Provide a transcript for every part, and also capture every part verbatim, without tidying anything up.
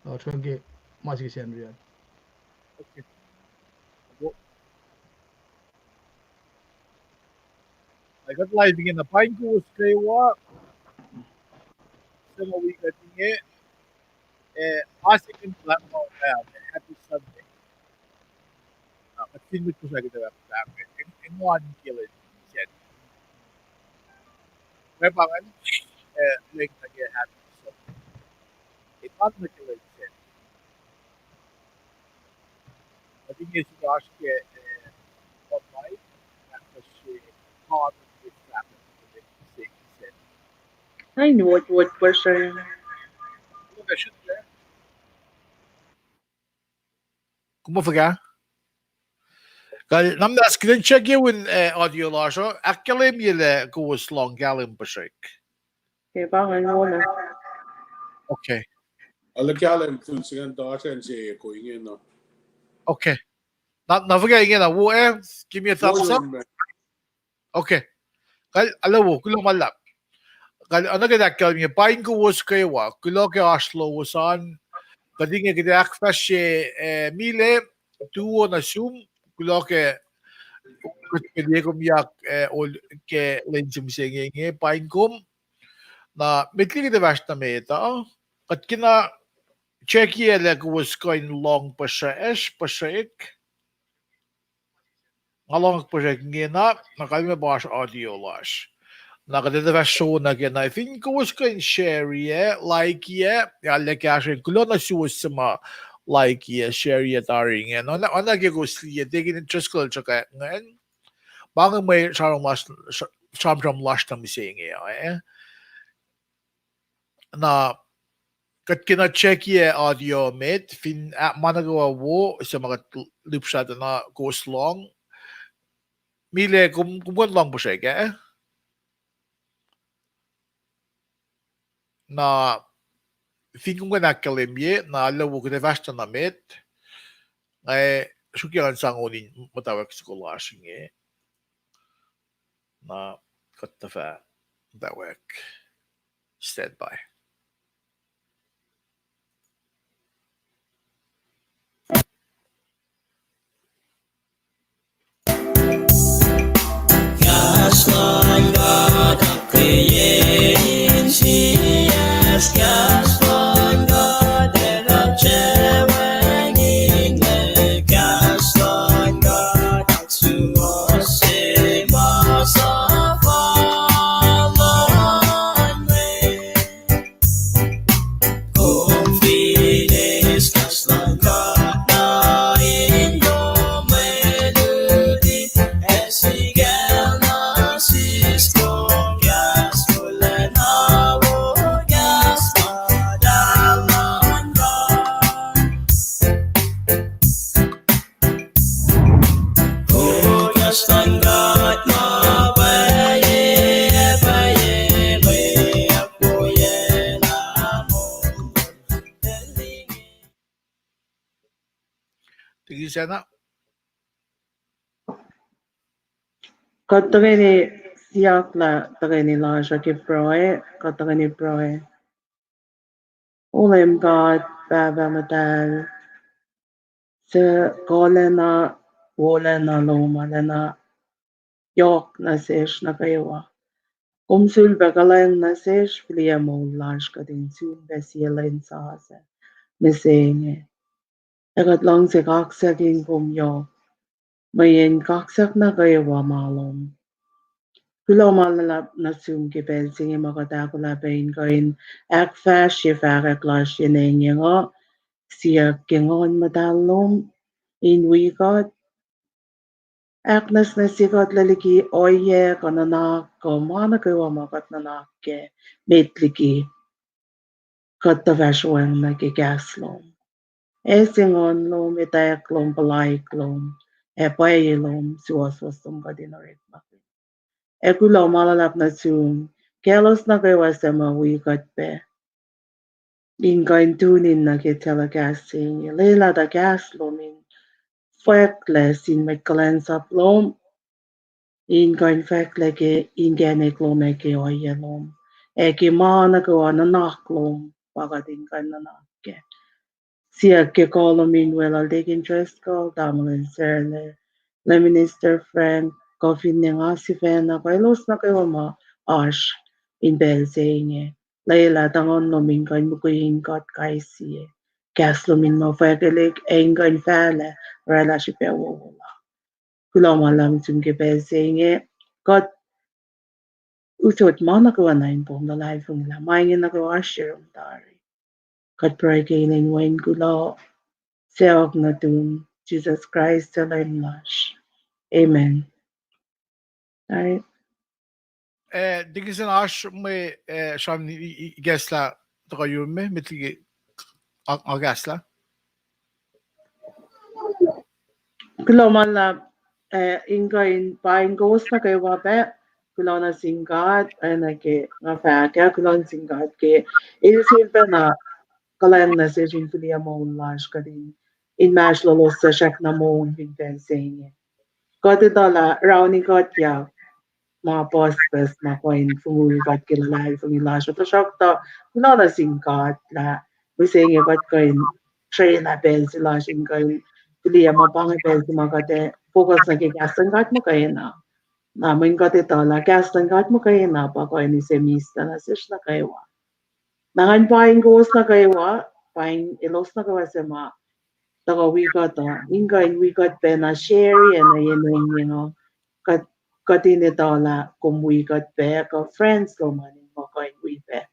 Tuhsruhk ke ma se ke Sacnri an. Okay. Ac kuht live ingena, paing kowos kwewa, suc ma wi kuht inge, eh, ma se ingacn, happy Sunday. Ah, kuht fin mwet Kosrae kuht ac fahk, engan ke lwen Sacnri. Mwe pa ingacn, eh, lwen nuh ke happy Sunday. Engan nuh ke lwen Sacnri. Kuht inge suk oasr ke, eh, online, ahkfahsrye comment ke fahkwack nuh ke lwen Sacnri. Ai, what, what question? Kom fuhkah? Kal, na muhnahs kuht in check ye win, eh, audio lasr uh, ahkkahlwemye lah kowos lohng kahlwem puhsrek. Ke pa ingacn wona. Okay. Arlac kahlwem fihl se ingacn, toasr an se ko ingena. Okay. Na, na fuhkah ingena, wo, eh, give me a thumbs up. Okay. Kal, arlac wo, kuloh ma luhlahp. Kal, oacna kuht ahkkahlwemye, paing kowos kwewa, kuloh ke oasr lowos an, kuht inge kuht ahkfahsrye, eh, Mile, tuo nuh sum, kuloh ke kuht liye kom yak, eh, ol ke lwen se mihsenge inge, paing kom. Na met liki kuht ac fahsr nuh met uh, kuht kena check ye lah kowos kuh in lohng puhsracsr, puhsrek. Nga lohng puhsrek ingena, na kalmac pa oasr audio lasr. Na kuht ac fahsr sona ke na, fin kowos kuh in share-i, like-i, ac arlac kahsruh in kuloh nuh suwos suc ma like-i, share-i tari inge. Na, na, na ke kowos liye, tekin Driscoll sruhkwack ingacn. Pa inge mwe sramsram lasr, sramsram lasr nuh mihsenge, eh. Na kuht kena check ye audio met, fin, ah, ma nuh kwewa wo, suc ma kuht lihpsratuh na kowos lohng. Mile, kom, kom kuh in lohng puhsrek, eh? Na fin kom kuh in ahkkahlwemye, na arlac wo kuht ac fahsr tuh na met. Nga sruokyac ngan sang on in muhtwacwacack soko lasr inge. Na kuht tuhfah muhtwacwacack. Stand by. Kahs luhn God ahkkweye insiyacsr, kahs luhn God ac kuht srwacng inge, kahs luhn God ahksuwohsye ma suhfal luhn mwet. Kom fin eis kahs luhn God na in kom mwe luti, ac sikacl na siskom kahs wolacna wo, kahs muhtahl luhn God. Kuht tuhkweni siyuck lah tuhkweni lasr uh ke pruhe, kuht tuhkweni pruhe. O Leum God, Pahpah Muhtahl, suc kuhlacna, wolacna lom arulacna yohk nuh sesr nuh kwewa. Kom sulpac kuhlwacng nuh sesr, fihliyac moul lasr kuht in sun pac sie lwen sasuc mihsenge. Ac kuht luhngse kaksakin kom yohk, mweyen kaksak nuh kwewa ma lom. Kuloh ma luhlahp nuh sum ke pacl se inge ma kuht ahkolah pac in kuh in ahkfahsrye fahkwack lasr yen engyeng uh, siyuck ke Nguhn Muhtahl lom in wi kuht, ahknwacsnwacsye kuht liki ohiyac kuh nuhnak kuh ma nuh kwewa ma kuht nuhnak kac, met liki kuht tuhfahsrwacng nuh ke kahs lom. Ase Nguhn lom, etwacack lom, puhlaik lom, ac pwacye lom, suwohswohs lom kuht in orekmakihn. Ac kuloh ma luhlahp nuh sum, kaclos nuh kwewa suc ma wi kuht pac in kuh in tune in nuh ke telecast se inge. Lwelah tuh kahs lom in fwacklac sin mwet kuhlwacnsap lom, in kuh in fwacklac ke inkacnek lom ac ke ohiyac lom, ac ke ma nuh kwewa nuhnak lom pa kuht in kuh in nuhnak kac. siyuck ke kolom in weluhl Deacon Driscoll, tamuhlwel Sarla, Minister Frank, kuh finne nga sifacna, kuh elos nuh kwewa ma oasr in pacl se inge. Lwelah tuhnguhn lom in kuh in mukwihin kuht kais sie. Kahs lom in muh fwackelihk ac in kuh in fahlac oraclah srihpac wowo la. Kuloh ma luhlahp sum ke pacl se inge. Kuht usot ma nuh kwewa nuh inpoum luhlahlfongi lah ma inge nuh kwewa oasr yurum tari. Kuht pruhe ke inen Wen kuloh, sacohk nuhtum, Jisus Kraist el Leum lasr. Amen. Tari. Eh, Dickinson, oasr mwe, eh, sramsram i-, i-, ikacslah tuhkuh yurum me, met liki a-, akahslah. Kuloh ma luhlahp, eh, in kuh in paing kowos nuh kwewa pac, kuloh nuh sin God, oacna ke nga fahk ah, kuloh nuh sin God ke El sifilpacna kuhlwacng nuh sesr in fihliyac moul lasr, kuht in, inmahsrlolos suc srackna moul fin facl se inge. Kuht etuh lah rauni kuhtyak ma pucspucs ma kuh in fongul kuht ke luhlahlfongi lasr uh, tuhsruhktuh kuloh nuh sin God lah mihsenge kuht kuh in srwaclah pacl se lasr in kuh in fihliyac ma pa inge pacl se ma kuht ac focus nuh ke kahs luhn God muhkwena. Na mweyen kuht etuh lah kahs luhn God muhkwena pa kuh in use mihslac nuh sesr nuh kwewa. Na ngan paing kowos nuh kwewa, paing elos nuh kwewa suc ma tuhkuh wi kuht uh, in kuh in wi kuht pac na share ac nuh yen engyeng uh, kuht, kuht in etuh lah kom wi kuht pac, kuh friends lom an in muh kuh in wi pac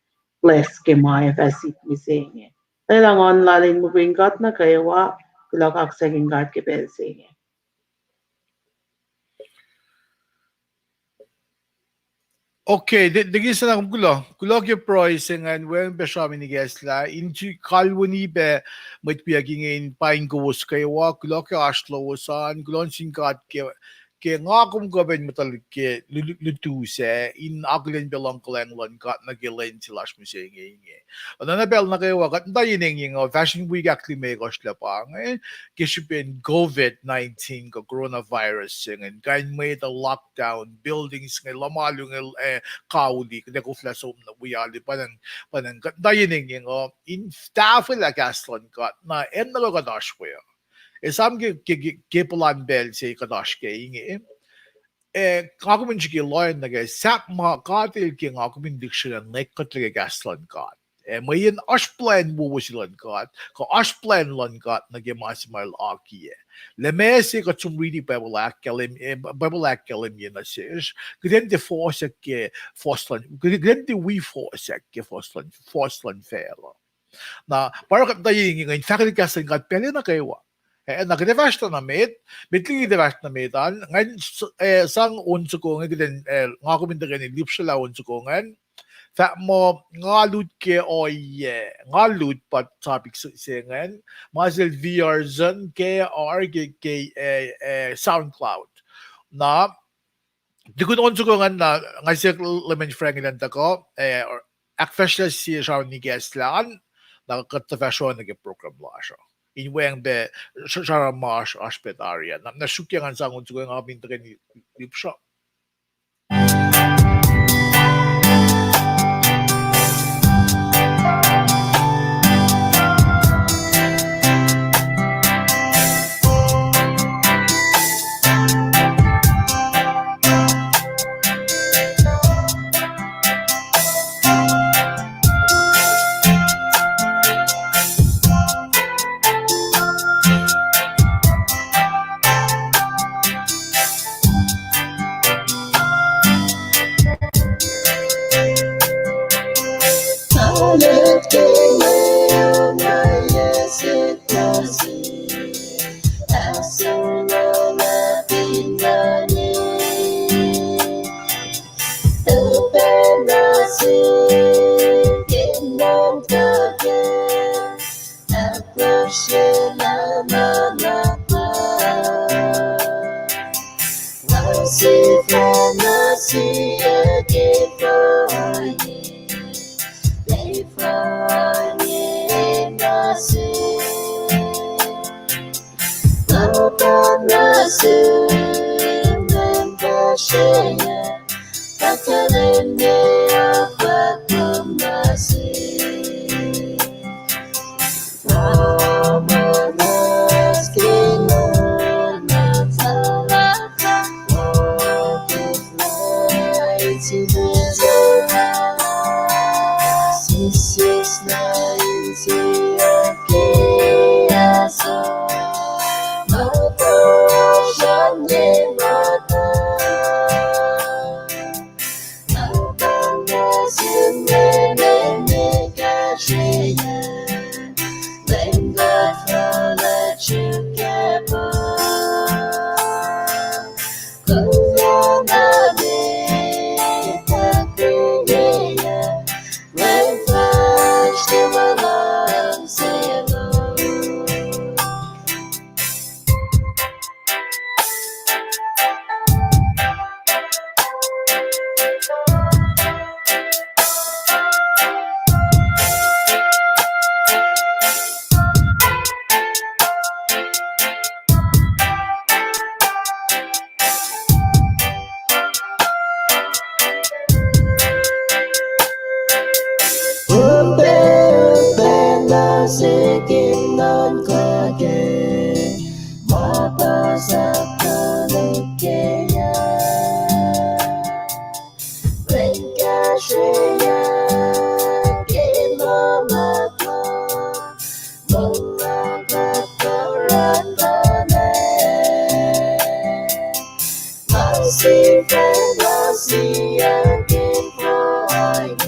bless ke ma ac fah sik mihsenge. Lwelah nguhn lal in mukwihin kuht nuh kwewa, kuloh kaksakihn God ke pacl se inge. Okay, Dickinson, kom kuloh. Kuloh ke pruhe se ingacn, weacng pac sramsram in ikacslah, in kalweni pac mwet wiyuck inge in paing kowos kwewa, kuloh ke oasr lowos an, kuloh nuh sin God ke, ke nga kom kuh pac in muhtuhlik ke lu-, lu-, lutu sac, in akihlen pac luhngkuhlwacng luhn God nuh ke lwen se lasr mihsenge inge. Oacna pacl nuh kwewa, kuht muhta yen engyeng uh, fahsr in wik ahklimekohsr lah pa inge, ke srihpen COVID nineteen kuh coronavirus se ingacn, kain mwet uh lockdown, buildings inge, luhmalu inge, eh, kauli, kuht ac koflah som nuh wi alu, pa ingacn, pa ingacn, kuht muhta yen engyeng uh, in tahfwelah kahs luhn God, na acn nuh kuh kuht oasr we uh. Esam ke, ke, ke, ke puhlan pacl se kuht oasr ke inge. Eh, nga kom in srihke lohacng nuh ke sahp ma God El ke nga kom in lihksreni nwacklah kuht ke kahs luhn God. Eh, mweyen oasr plwacn wowo se luhn God, kuh oasr plwacn luhn God nuh ke ma se ma El akiyac. Lah ma se kuht som riti Bible ahkkahlwem-, eh, Bible ahkkahlwemye nuh sesr, kuht in tiac fohsack ke fohs luhn, kuht in tiac wi fohsack ke fohs luhn, fohs luhn facluh. Na pa oruh kuht muhta yen engyeng in fahkwack kahs luhn God pacl nuh kwewa. Eh, na kuht ac fahsr na met, met liki kuht ac fahsr na met an, ngan s-, eh, sang on soko inge kuht in, eh, nga kom in tuhkweni lihpsrelah on soko ingacn. Fahk muh nga lut ke ohiyac, nga lut pa topic se, se ingacn, ma sel V R Zone, K R ke, ke, eh, eh, SoundCloud. Na, tukun on soko ingacn na nga siyuck Leman Frank elan tuhkuh, eh, ahkfahsryelah sie sramsram in ikacslah an, na kuht tuh fahsr nuh ke program lasr uh. In weacng pac sra-, sramsram ma oasr, oasr pac tari an. Na, na sruokyac ngan sang on soko nga kom in tuhkweni lihpsrelah. ke nuhnkuh ke ma puhs ahkkahlwemye. Lwen kahsrweyuc ke ma ma pa, ma ma kuht oruh tuhlac. Ma sifacna siyuck ke pruhe,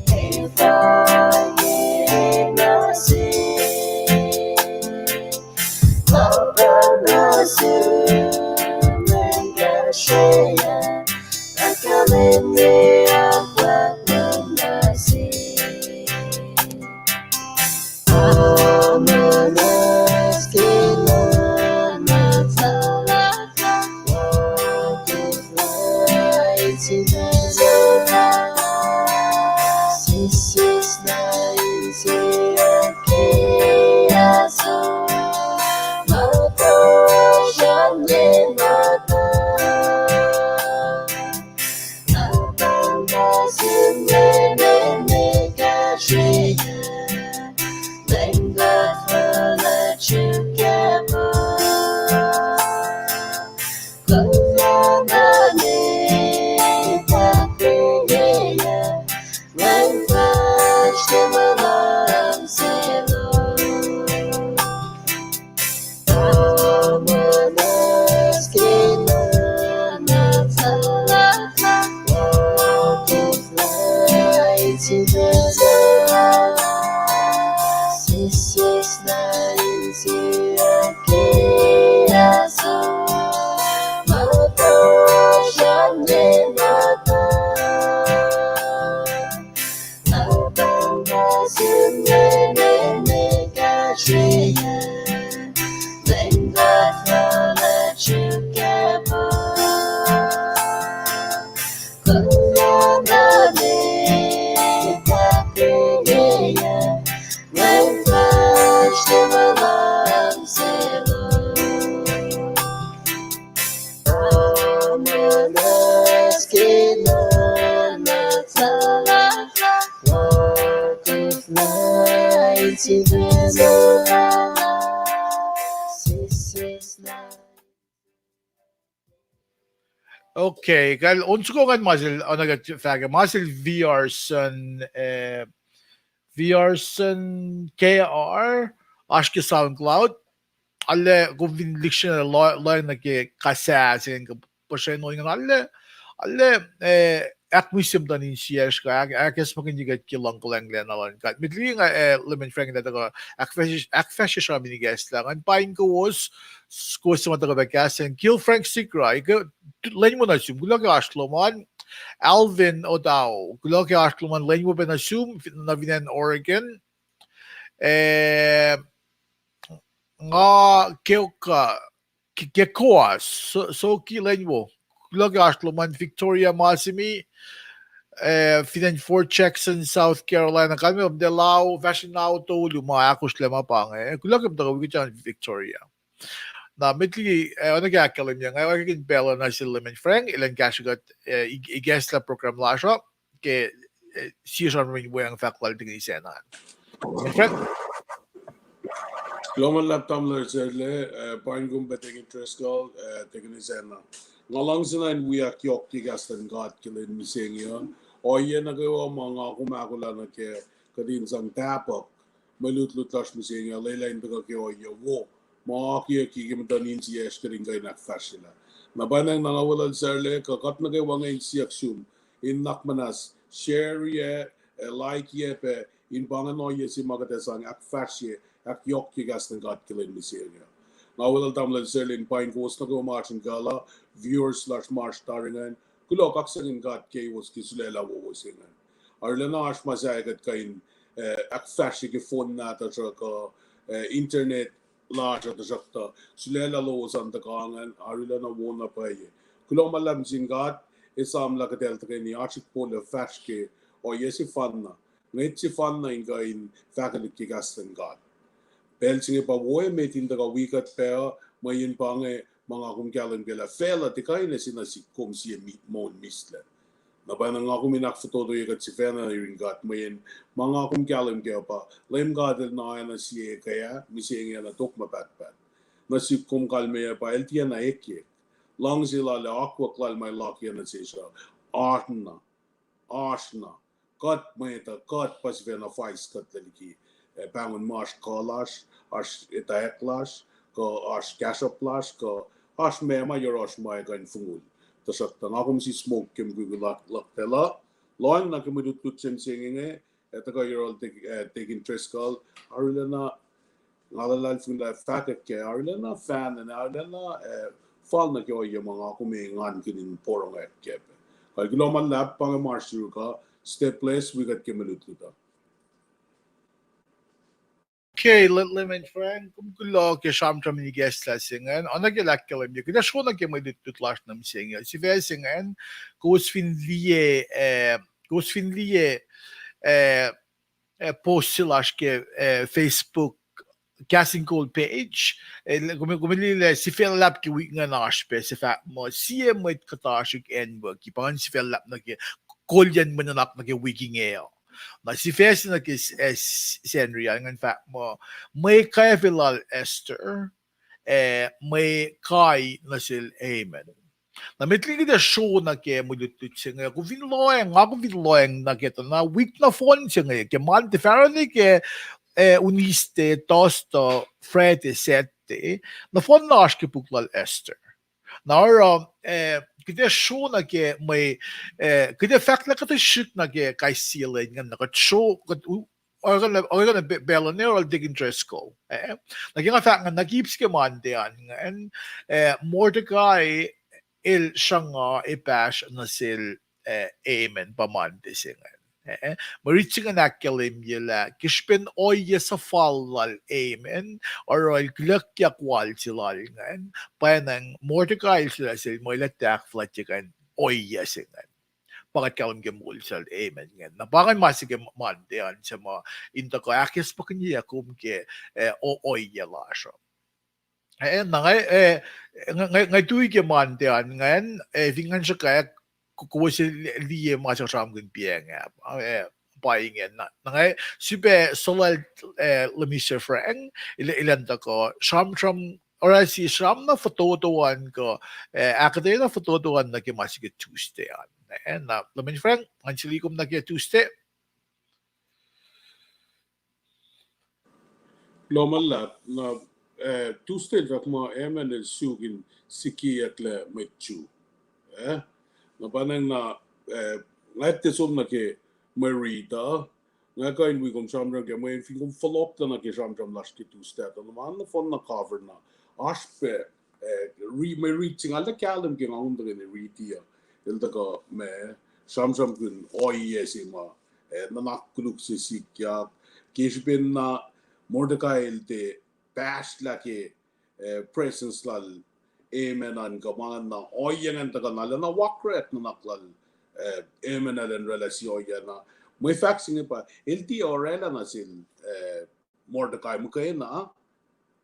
ke pruhe na sihk. Ma pa na sihk, lwen kahsrweyuc, ahkkahlwemye akwuck na sihk. Okay, kal on soko ngan ma sel, on aga fahk ma sel V R Sun, eh, V R Sun K R, oasr ke SoundCloud. Arlac kom fin lihksreni lo-, lohacng nuh ke kahs se inge, puhsren ohinge arlac, arlac, eh, ahkmihsye muhtuhn insiyacsr kuh ahk-, ahkacsmakihnye kuht ke luhngkuhlwacng lacna luhn God. Met liki nga, eh, Leman Frank el ac tuhkuh ahkfahsrye, ahkfahsrye sramsram in ikacslah. Ngan paing kowos, s-, kowos suc ma tuhkuh pac kahs an. Kill Frank Sigrah, ike, lwen wo nuh sum, kuloh ke oasr lom an. Alvin Odao, kuloh ke oasr lom an, lwen wo pac nuh sum, fin-, nuh fin acn Oregon. Eh, nga ke, uh, ke, ke koas, so, so ke lwen wo. Kuloh ke oasr lom an. Victoria Masimi, eh, fin acn Fort Jackson, South Carolina. Kalmac lom tuh lao, fahsr in ao tolu ma ahkosr lac ma pa inge. Kuloh ke muhta wi kuht an Victoria. Na met liki, eh, oacna ke ahkkahlwemye, nga orekmakihn pacl uh nuh sel Leman Frank, elan kahsrwe kuht, eh, i-, ikacslah program lasr uh, ke, eh, sie sramsram in weacng fahk lal Tikin Isacna. Leman Frank? Kuloh ma luhlahp tamuhlwel Serle, eh, paing kom pac Tikin Driscoll, eh, Tikin Isacna. Nga luhngse na in wi ahkyohkye kahs luhn God ke lwen mihsenge uh. Ohiyac nuh kwewa ma nga kom ahkolah nuh kac, kuht in sang tahpuhk mwe lutlut lasr mihsenge uh, lwelah in tuhkuh ke ohiyac wo ma akiyac ke muhtuhn insiyacsr kuht in kuh in ahkfahsryelah. Na pwacnwacng na nga welul Serle, kuh kuht nuh kwewa inge in siyuck sum in nuhnak muhnahs share-ye, eh, like-ye pac, in pa ingacn ohiyac se ma kuht ac sang ahkfahsrye, ahkyohkye kahs luhn God ke lwen mihsenge uh. Nga welul tamuhlwel Serle in paing kowos nuh kwewa ma oasr in kuh la, viewers lasr ma oasr tari ingacn, kuloh kaksakihn God keiwos ke sulaclah wowo se ingacn. Arulacna oasr ma sahyac kuht kuh in, eh, ahkfahsrye ke phone nahtuhsr uh kuh, eh, internet lasr uh, tuhsruhktuh sulaclah lowos an tuhkuh ingacn, arulacna wo na pwacye. Kuloh ma luhlahp sin God, esam lah kuht el tuhkweni oasr ikbol uh fahsr ke ohiyac sefanna, ngwet sefanna in kuh in fahkwelihk ke kahs luhn God. Pacl se inge pa wo emet in tuhkuh wi kuht pac uh, mweyen pa inge ma nga kom kahlwem kac lah facluh tiac kuh in ase nuh sihk kom sie mi-, moul mihslac. Na pwacnwacng nga kom in ahkfototoye kuht sifacna yurin God mweyen ma nga kom kahlwem kac uh pa Leum God El na oacna sie ke ah, mihsenge na tok ma pahtpaht. Na sihk kom kalmeyac pa El tiacna ekyek. Luhngse Lal ac akwuck Lal ma El lakiyacna sesr uh, oasr na, oasr na. Kuht mwet uh, kuht pa sifacna fais kuht liki, eh, pahngon ma oasr kuh lasr, oasr etwacack lasr, kuh oasr kahsruhp lasr, kuh oasr meac ma yohrohsr ma kuh in fongul. Tuhsruhktuh nga kom sismohk ke mukwikwi luhk, luhk tacl uh, lohacng na ke mwe lutlut se mihsenge inge, eh, tuhkuh yohrohl Tek-, eh, Deacon Driscoll, arulacna, nga luhlahlfongi lah fahkwack ke arulacna fan and arulacna, eh, fal nuh ke ohiyac ma nga kom engankihn in porongoack kac pac. Kuloh ma luhlahp, pa inge Marshal Ruka, stay blessed, wi kuht ke mwe lutlut uh. Okay, Leman Frank, kom kuloh ke sramsram in ikacslah se ingacn, oacna ke lah ahkkahlwemye, kuht ac sro nuh ke mwe lutlut lasr nuh mihsenge. Sifac se ingacn, kowos fin liye, eh, kowos fin liye, eh, eh, post se lasr ke, eh, Facebook Kahs in Kol page, eh, kom, kom liye lah sifac luhlahp ke wik ingacn oasr pac se fahk muh sie mwet kuhtasrihk acnwucki, pa ingacn sifac luhlahp nuh ke kolyacn mwe nuhnak nuh ke wik inge uh. Na sifac se nuh ke, eh, Sacnri an ingacn fahk muh mwe kwacfe lal Esther, eh, mwe kai nuh sel Haman. Na met liki kuht ac sro nuh ke mwe lutlut se inge, kom fin lohacng, nga kom fin lohacng nuh ke tuh na wik nohfohn se inge, ke Monday, fahsruh nuh ke, eh, Wednesday, Thursday, Friday, Saturday, nohfohn na oasr ke puk lal Esther. Na oruh, eh, kuht ac sro nuh ke mwe, eh, kuht ac fahk lah kuht ac srihk nuh ke kais sie lwen ingacn, na kuht sro, kuht u-, orekma, orekma pacl uh ne oruh Deacon Driscoll, eh, na ke nga fahk ingacn, na keep se ke Monday an ingacn, eh, Mordecai el sruhnga epahsr nuh sel, eh, Haman pa Monday se ingacn. Eh, mwe rit se ingacn ahkkahlwemye lah ke srihpen ohiyac suhfal lal Haman, oruh el kuloh ke wal se lal ingacn, pwacnwacng Mordecai el sulaclah sel muh el ac ahkfuhlwactye kain ohiyac se ingacn. Pa kuht kahlwem ke moul sel Haman ingacn. Na pa ingacn ma se ke Monday an se ma in tuhkuh ahkacsmakihnye kom ke, eh, o-, ohiyac lasr uh. Eh, na nga, eh, nga, nga, nga tui ke Monday an ingacn, eh, fin ngan sruhkwack, ko-, kowos li-, liye ma se sramsramkihn piacng ah, eh, pa ingacn. Na, na nga sifilpac solal, eh, Leman Frank, el, elan tuhkuh sramsram, oruh sie sramsram na fototo an kuh, eh, ahkuhtweyac na fototo an nuh ke ma se ke Tuesday an. Eh, na Leman Frank, ngan suli kom nuh ke Tuesday. Kuloh ma luhlahp, na, eh, Tuesday el fahk muh Haman el suk in sikiyucklac mwet Jew. Eh, na pwacnwacng na, eh, nga tiac som nuh ke mwe rit uh, nga kuh in wi kom sramsram ke mwe fin kom fohlohklac nuh ke sramsram lasr ke Tuesday, tuh na ma nohfohn na cover na oasr pac, eh, ri-, mwe rit se nga lah kahlwem ke nga kom tuhkweni riti uh, el tuhkuh ma sramsramkihn ohiyac se ma, eh, nuhnak koluk se sikyak, ke srihpen na Mordecai el tiac pahsrlah ke, eh, presence lal Haman an kuh ma ingacn na ohiyac ingacn tuhkuh na lacna wakrek nuhnak lal, eh, Haman elan oraclah sie ohiyac na. Mwe fahk se inge pa el tiac oraclah nuh sel, eh, Mordecai muhkwena,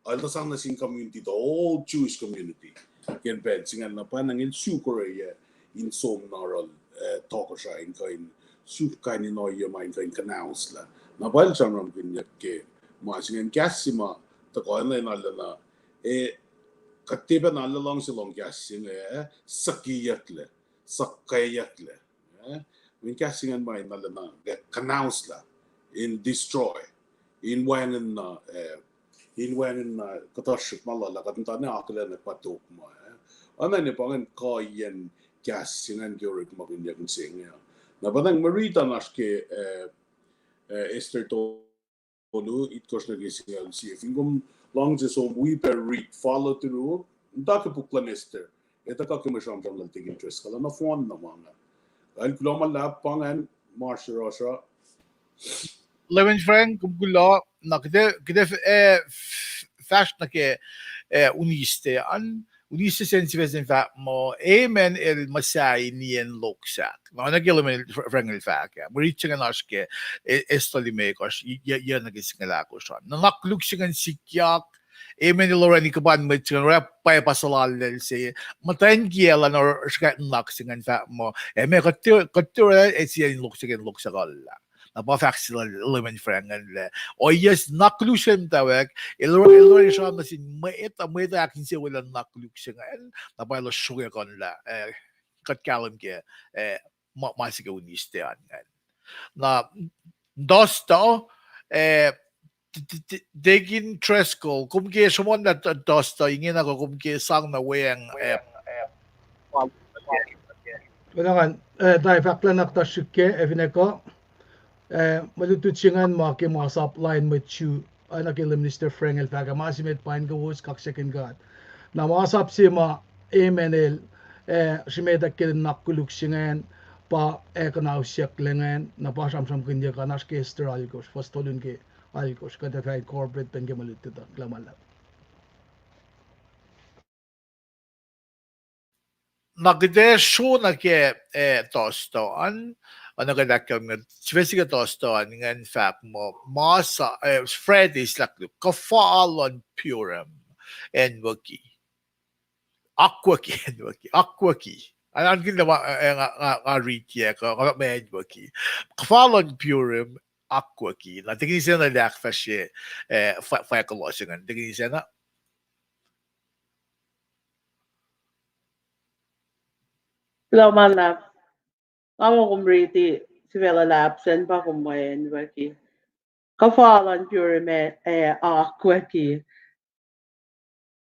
el tuh sang nuh sin community, the whole Jewish community. Ke pacl se ingacn na pwacnwacng el suk oruh in som na oruh, eh, tohkohsrah in kuh in suk kain in ohiyac ma in kuh in kuhnauslah. Na pa el sramsramkihnyuck ke ma se ingacn, kahs se ma tuhkuh na in arulacna, eh, kuht tiac pac na luhngse lohng kahs se inge, eh, suckiyucklac, suckiyucklac. Eh, mweyen kahs se ingacn ma in arulacna kuhnauslah, in destroy, in wacngihn na, eh, in wacngihn na kuhtuhsrihk ma lal ah, kuht muhta ne akihlen ac pa tok ma, eh. Oacna ne pa ingacn kuhiyacn kahs se ingacn ke orekmakihnyuck se inge. Na pa ingacn mwe rit an oasr ke, eh, eh, Esther tolu, itkohsr nuh ke singucul sie. Fin kom luhngse som wi pac rit, follow through, muhta ke puk luhn Esther, etuh kuh ke mwe sramsram lal Deacon Driscoll, nohfohn na ma nga. Kal kuloh ma luhlahp, pa ingacn, Marshal Russia. Leman Frank, kom kuloh, na kuht ac, kuht ac, eh, f-, fahsr nuh ke, eh, Wednesday an, Wednesday se in sifac se in fahk muh Haman el muhsahi niyacn loksahk. Na oacna ke Leman Frank el fahk ah, mwe rit se ingacn oasr ke, eh, Esther limekohsr, yac, yac nuh ke singucul ahkosr an. Nuhnak koluk se ingacn sikyak, Amen el orani kuhpan mwet se ingacn, oruh pwapa suhlallacl se. Muhtwacn kiyacl an oruh srihke nuhnak se ingacn fahk muh, e, meac kuht tiac, kuht tiac orwaclah, e, sie in loks, in loks kuhlah. Na pa fahk se lal Leman Frank ingacn lah, ohiyac nuhnak koluk se muhtwacwacack, el, el orwaclah sramsram nuh sin mwet, mwet ahkinsewowoye nuhnak koluk se ingacn, na pa elos sruhkwack lah, e, kuht kahlwem ke, e, ma, ma se ke Wednesday an ingacn. Na, Tosto, e, T-, t-, t-, Deacon Driscoll, kom ke sruhmuhn na t-, Tosto, ingena kuh kom ke sang na weacng, e, Well, ngan, e, tari fahk lah nuh ke srihke, e, finne kuh, e, mwe lutlut se ingacn ma ke masap lain mwet Jew, e, nuh ke Minister Frank el fahk ah, ma se met pa in kowos kaksakihn God. Na masap se ma, amen el, e, srimetak ke nuhnak koluk se ingacn, pa, e, kuhnausyucklac ingacn, na pa sramsramkihnyuck an oasr ke Esther alkosr, fuhs tolu nuh ke alkosr, kuht ac fah incorporate pac ke mwe lutlut uh, kuloh ma luhlahp. Na kuht ac sro nuh ke, e, Tosto an, oacna kuht ahkkahlwemye, sifac se ke Tosto an ingacn fahk muh, ma sa, e, Friday se luhk, kuhfa luhn Purim, acnwucki. Akwucki, acnwucki, akwucki. An, an kihn ma, e, nga, nga, nga riti ah, kuh, kuh ma acnwucki. Kuhfa luhn Purim, akwucki. Na Deacon Isacna el ahkfahsrye, e, fwa-, fwack kuloh se ingacn. Deacon Isacna. Kuloh ma luhlahp. Nga muh kom riti sifac luhlahp sacn pa kom mwe acnwucki. Kuhfa luhn Purim, e, akwucki.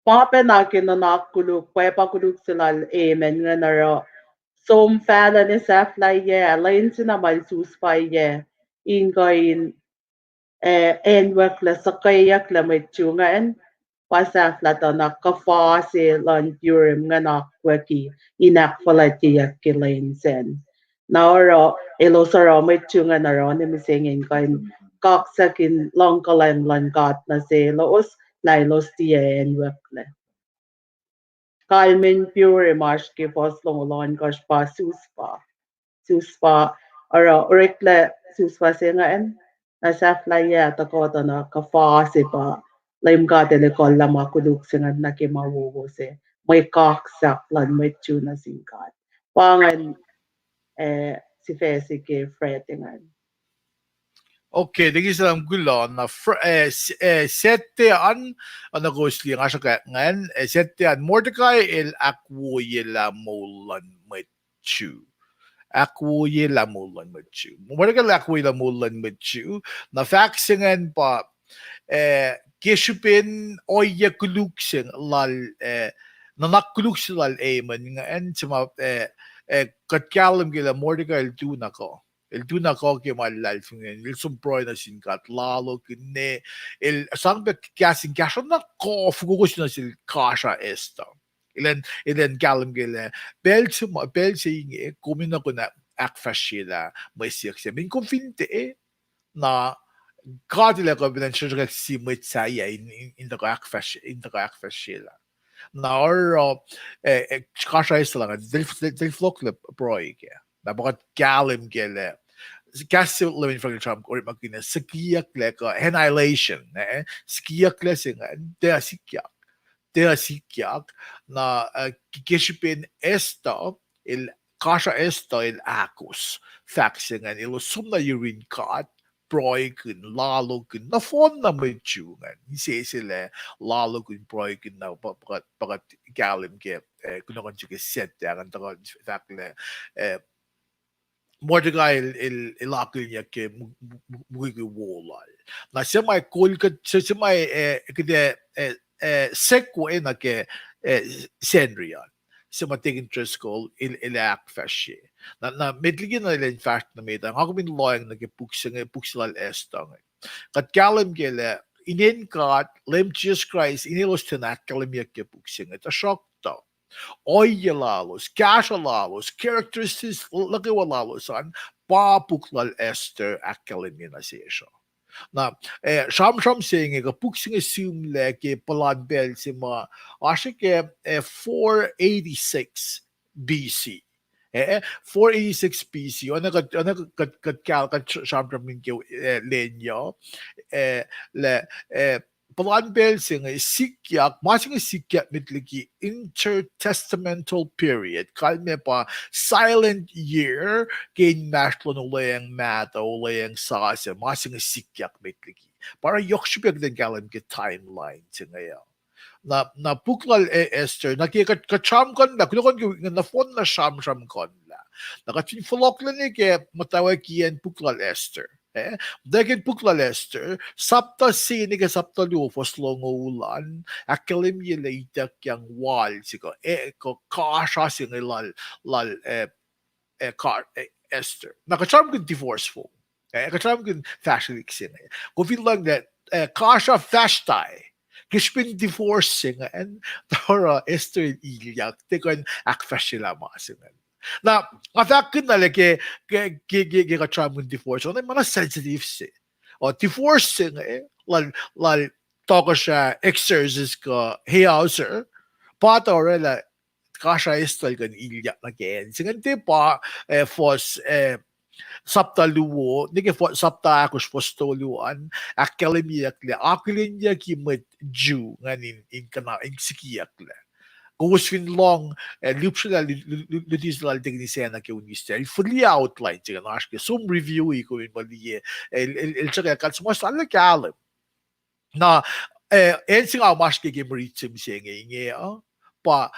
Ma pacna ke nuhnak koluk, pwapa koluk se lal Amen ingacn oruh som fahlac nuh sahflahiyac, lwen se na ma el sus pwacye, in kuh in, e, acnwucklac, suhkweyucklac mwet Jew ingacn, pa sahflah tuh na kuhfa se luhn Purim ingacn akwucki, in ahkfuhlwactyeyuck ke lwen sacn. Na oruh, elos oruh mwet Jew ingacn oruh ne mihsenge in kuh in kaksakihn luhngkuhlwacng luhn God nuh selos, lah elos tiac acnwucklac. Kalmen Purim oasr ke fuhs longoul ohnkohsr pa Suspa. Suspa, oruh oreklac Suspa se ingacn, na sahflahiyac tuhkuh tuh na kuhfa se pa Leum God El ekuhllah ma koluk se ingacn nuh ke ma wowo se, mwe kaksak luhn mwet Jew nuh sin God. Pa ingacn, e, sifac se ke Friday ingacn. Okay, thank you, Sam. Kuloh na, e, Saturday an, oacna kowos liye nga sruhkwack ingacn, e, Saturday an Mordecai el ahkwoyelah moul luhn mwet Jew. Ahkwoyelah moul luhn mwet Jew. Mordecai el ahkwoyelah moul luhn mwet Jew. Na fahk se ingacn pa, e, ke srihpen ohiyac koluk se lal, e, nuhnak koluk se lal Amen ingacn, se ma, e, kuht kahlwem ke lah Mordecai el tu na kuh. El tu na kuh ke ma luhlahlfongi ingacn, el som pruhe nuh sin God lalos kihn, el sang pac kahs in kahsruh na kuh fokoko se nuh sel kasra Esther. Elan, elan kahlwem ke lah pacl se ma, pacl se inge kom in kuh in ahkfahsryelah mwe siyuck se. Min kom fin tiac, na God El ac kuh in sruhkwack sie mwet sahyac in, in, in tuhkuh ahkfahsr-, in tuhkuh ahkfahsryelah. Na oruh, e, kasra Esther lah, el, el fohlohklac pruhe kac. Na pa kuht kahlwem ke lah kahs se Leum Frank el sramsram orekmakihn sikiyucklac kuh annihilation, e, sikiyucklac se ingacn, tiac sikyak. Tiac sikyak, na, e, ke srihpen Esther, el, kasra Esther el ahkos fahk se ingacn, elos som na yurin God, pruhekihn, lalos kihn, nohfohn na mwet Jew ingacn, insese lah lalos kihn, pruhekihn, na pa, pa kuht, pa kuht kahlwem ke, e, kunohkohn se ke Saturday ingacn, tuhkuh fahk lah, e, Mordecai el, el, el akihlenyuck ke mu-, mu-, mu-, mukwikwi wo lal. Na se ma kol kuht, se, se ma, e, kuht, e, e, segue nuh ke, e, Sacnri an. Se ma Deacon Driscoll el, el ahkfahsrye. Na, na met liki na elan fahsr nuh met ah, nga kom in lohacng nuh ke puk se inge, puk se lal Esther inge. Kuht kahlwem ke lah inen God, Leum Jisus Kraist, in elos tiacna ahkkahlwemyeyuck ke puk se inge, tuhsruhktuh ohiyac lalos, kahsruh lalos, characteristics luhkewa lalos an, pa puk lal Esther ahkkahlwemye nuh sesr uh. Na, e, sramsram se inge kuh puk se inge sihmlac ke puhlan pacl se ma oasr ke, e, four eighty-six B C. E, four eighty-six B C. Oacna kuht, oacna kuht, kuht kahl-, kuht sramsramkihn ke, e, lwen uh, e, lah, e, puhlan pacl se inge sikyak, ma se inge sikyak met liki intertestamental period, kalmac pa silent year, ke inmahsrlon olweacng mahtuh, olweacng sasuc, ma se inge sikyak met liki. Pa oruh yohk srihpac kuht in kahlwem ke timeline se inge uh. Na, na puk lal E-, Esther, na ke kuht, kuht sramsramkihn lah, kunohkohn ke wik inge nohfohn na sramsramkihn lah. Na kuht fin fohlohklac nuh ke muhtwacwacackiyacn puk lal Esther. Eh, muhtwacwacackiyacn puk lal Esther, sapta se nuh ke sapta luo, fuhs longoul an, ahkkahlwemye lah ituckyang wal se kuh, eh, kuh kasra se inge lal, lal, eh, eh, ka-, eh, Esther. Na kuht sramsramkihn divorce fong. Eh, kuht sramsramkihn fahsrwelihk se inge. Kom fin lohng lah, eh, kasra Vashti, ke srihpen divorce se ingacn, tuh oruh Esther el ilyak, tiac kuh in ahkfahsryelah ma se ingacn. Na, nga fahkkihn na lah ke, ke, ke, ke, ke kuht sramsramkihn divorce, oacna ma na sensitive se. O, divorce se inge, lal, lal tohkohsrah Xerxes kuh Ahasuerus, pa tuh orwaclah kasra Esther el kuh in ilyak nuh ke acn se ingacn. Tiac pa, eh, fuhs, eh, sapta luo, nuh ke fuhs, sapta ahkosr fuhs tolu an, ahkkahlwemyeyuck lah akihlenyucki mwet Jew ingacn in, in kuhna, in sikiyucklac. Kowos fin lohng, eh, lihpsrelah lu-, lu-, lu-, luti se lal Tekini Sacna ke Wednesday, el fihliyac outline se ingacn oasr ke som review-i kom in ma liye, el, el, el srihke kuht suhmuhslah lah kahlwem. Na, eh, acn se nga oasr ke ke mwe riti se mihsenge inge uh, pa,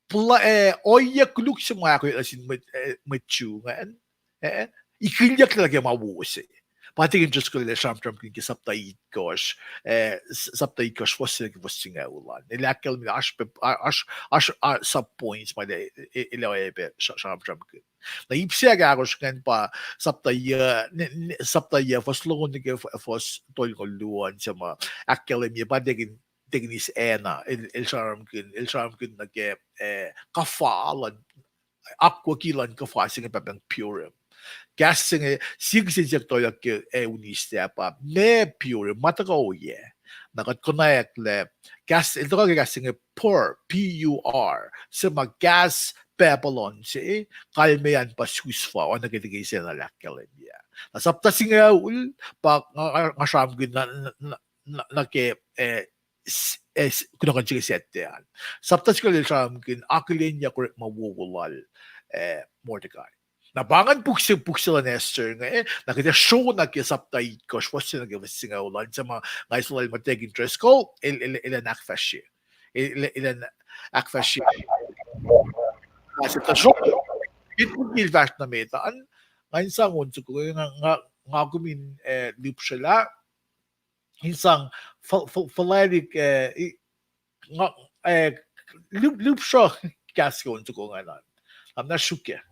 pla-, eh, ohiyac koluk se ma ahkolah nuh sin mwet, eh, mwet Jew ingacn, eh, ikihlyucklac ke ma wo se. Pa tikin just kuh lah sramsramkihn ke sapta itkohsr, eh, s-, sapta itkohsr fuhs se ke fuhs singucul an. El ahkkahlwemye lah oasr pe-, a-, oasr, oasr, a-, sub points ma el, e-, e-, el oacyacpac sra-, sramsramkihn. Na ip se ahkosr ingacn pa sapta yac, ne-, ne-, sapta yac fuhs longoul nuh ke f-, fuhs tolngoul luo an se ma ahkkahlwemye pa Tekin-, Tekini Sacna, el, el sramsramkihn, el sramsramkihn nuh ke, eh, kuhfa luhn, akwucki luhn kuhfa se inge pahpah Purim. Kahs se inge, siyuck se siyuck toyak ke, eh, Wednesday pa, meac Purim, ma tuhkuh oyac. Na kuht konwacack lah, kahs, el tuhkuh ke kahs se inge pur, P U R, se ma kahs Babylon se, kalmac an pa Susfa, oacna ke Tekini Sacna el ahkkahlwemye. Na sapta singucul, pa nga, nga, nga sramsramkihn na, na, na, na ke, eh, s-, eh, s-, kunohkohn se ke Saturday an. Sapta singucul el sramsramkihn akihlenyuck orekma wowo lal, eh, Mordecai. Na pa ingacn puk se, puk se luhn Esther inge, eh, na kuht ac sro na ke sapta itkohsr, fuhs se nuh ke fuhs singucul an, se ma nga eis lal Muhtwacwacack Driscoll, el, el, elan ahkfahsrye. El, el, elan ahkfahsrye. Na se tuh sro, it would be fahsr nuh met an, nga in sang on soko, nga, nga, nga kom in, eh, lihpsrelah, in sang fo-, fo-, fuhlweack, eh, i-, nga, eh, lihp-, lihpsruh kahs ke on soko ingacn an. Am na sruokyac.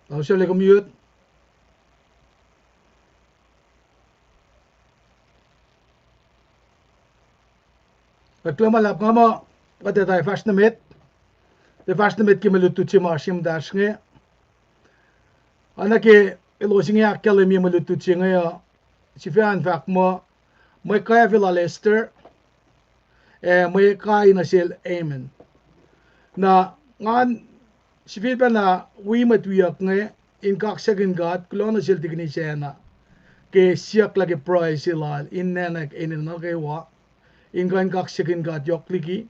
Lausel kom yut. Ac kuloh ma luhlahp, nga muh kuht ac tiac fahsr nuh met. Tiac fahsr nuh met ke mwe lutlut se ma oasr ye muhtahsr inge. Oacna ke elos inge ahkkahlwemye mwe lutlut se inge uh, sifacna fahk muh, mwe kafe lal Esther, ac mwe kai nuh sel Haman. Na ngan sifilpacna wi mwet wiyuck inge in kaksakihn God, kuloh nuh sel Tikinis Anna, ke siyuck lah ke pruhe se lal in nacnack enenuh nuh kwewa, in kuh in kaksakihn God yohk liki,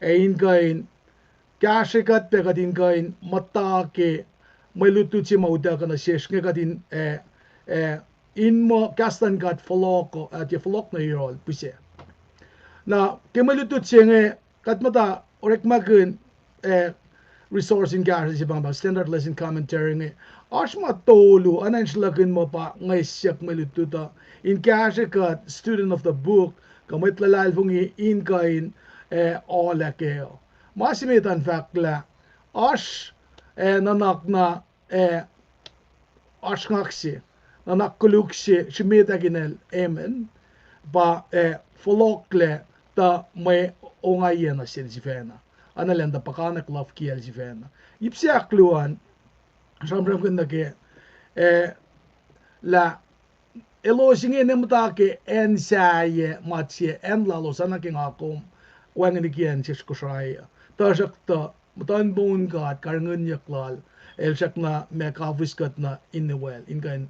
ac in kuh in kahsrwe kuht pac kuht in kuh in muhta ke mwe lutlut se ma utuckuh nuh sesr inge kuht in, eh, eh, in muh kahs luhn God fohlohk, uh, tiac fohlohk nuh yohrohl pihsac. Na ke mwe lutlut se inge, kuht muhta orekmakihn, eh, resource in kahsruh se pahngpahng Standard Lesson Commentary inge. Oasr ma tolu, oacna in sruhlahkihn muh pa nge siyuck mwe lutlut uh, in kahsrwe kuht student of the book, kuh mwet luhlahlfongi in kuh in, eh, olah kac. Ma se met an fahk lah oasr, eh, nuhnak na, eh, oasr ngak se, nuhnak koluk se srimetakihn el Haman, pa, eh, fohlohklac tuh mwe ongaiyac nuh sel sifacna. Oacna lwen tuh puhkanak luhf kiyacl sifacna. Ip se ahkluo an, sramsramkihn nuh ke, eh, lah elos inge ne muhta ke acn sahyac, ma se acn lalos oacna ke nga kom wacngihn ke acn sesr Kosrae uh. Tuhsruhktuh muhtuhn poun God, karihngihnyuck lal, el srackna ma kafis kuht nuh in the well, in kuh in,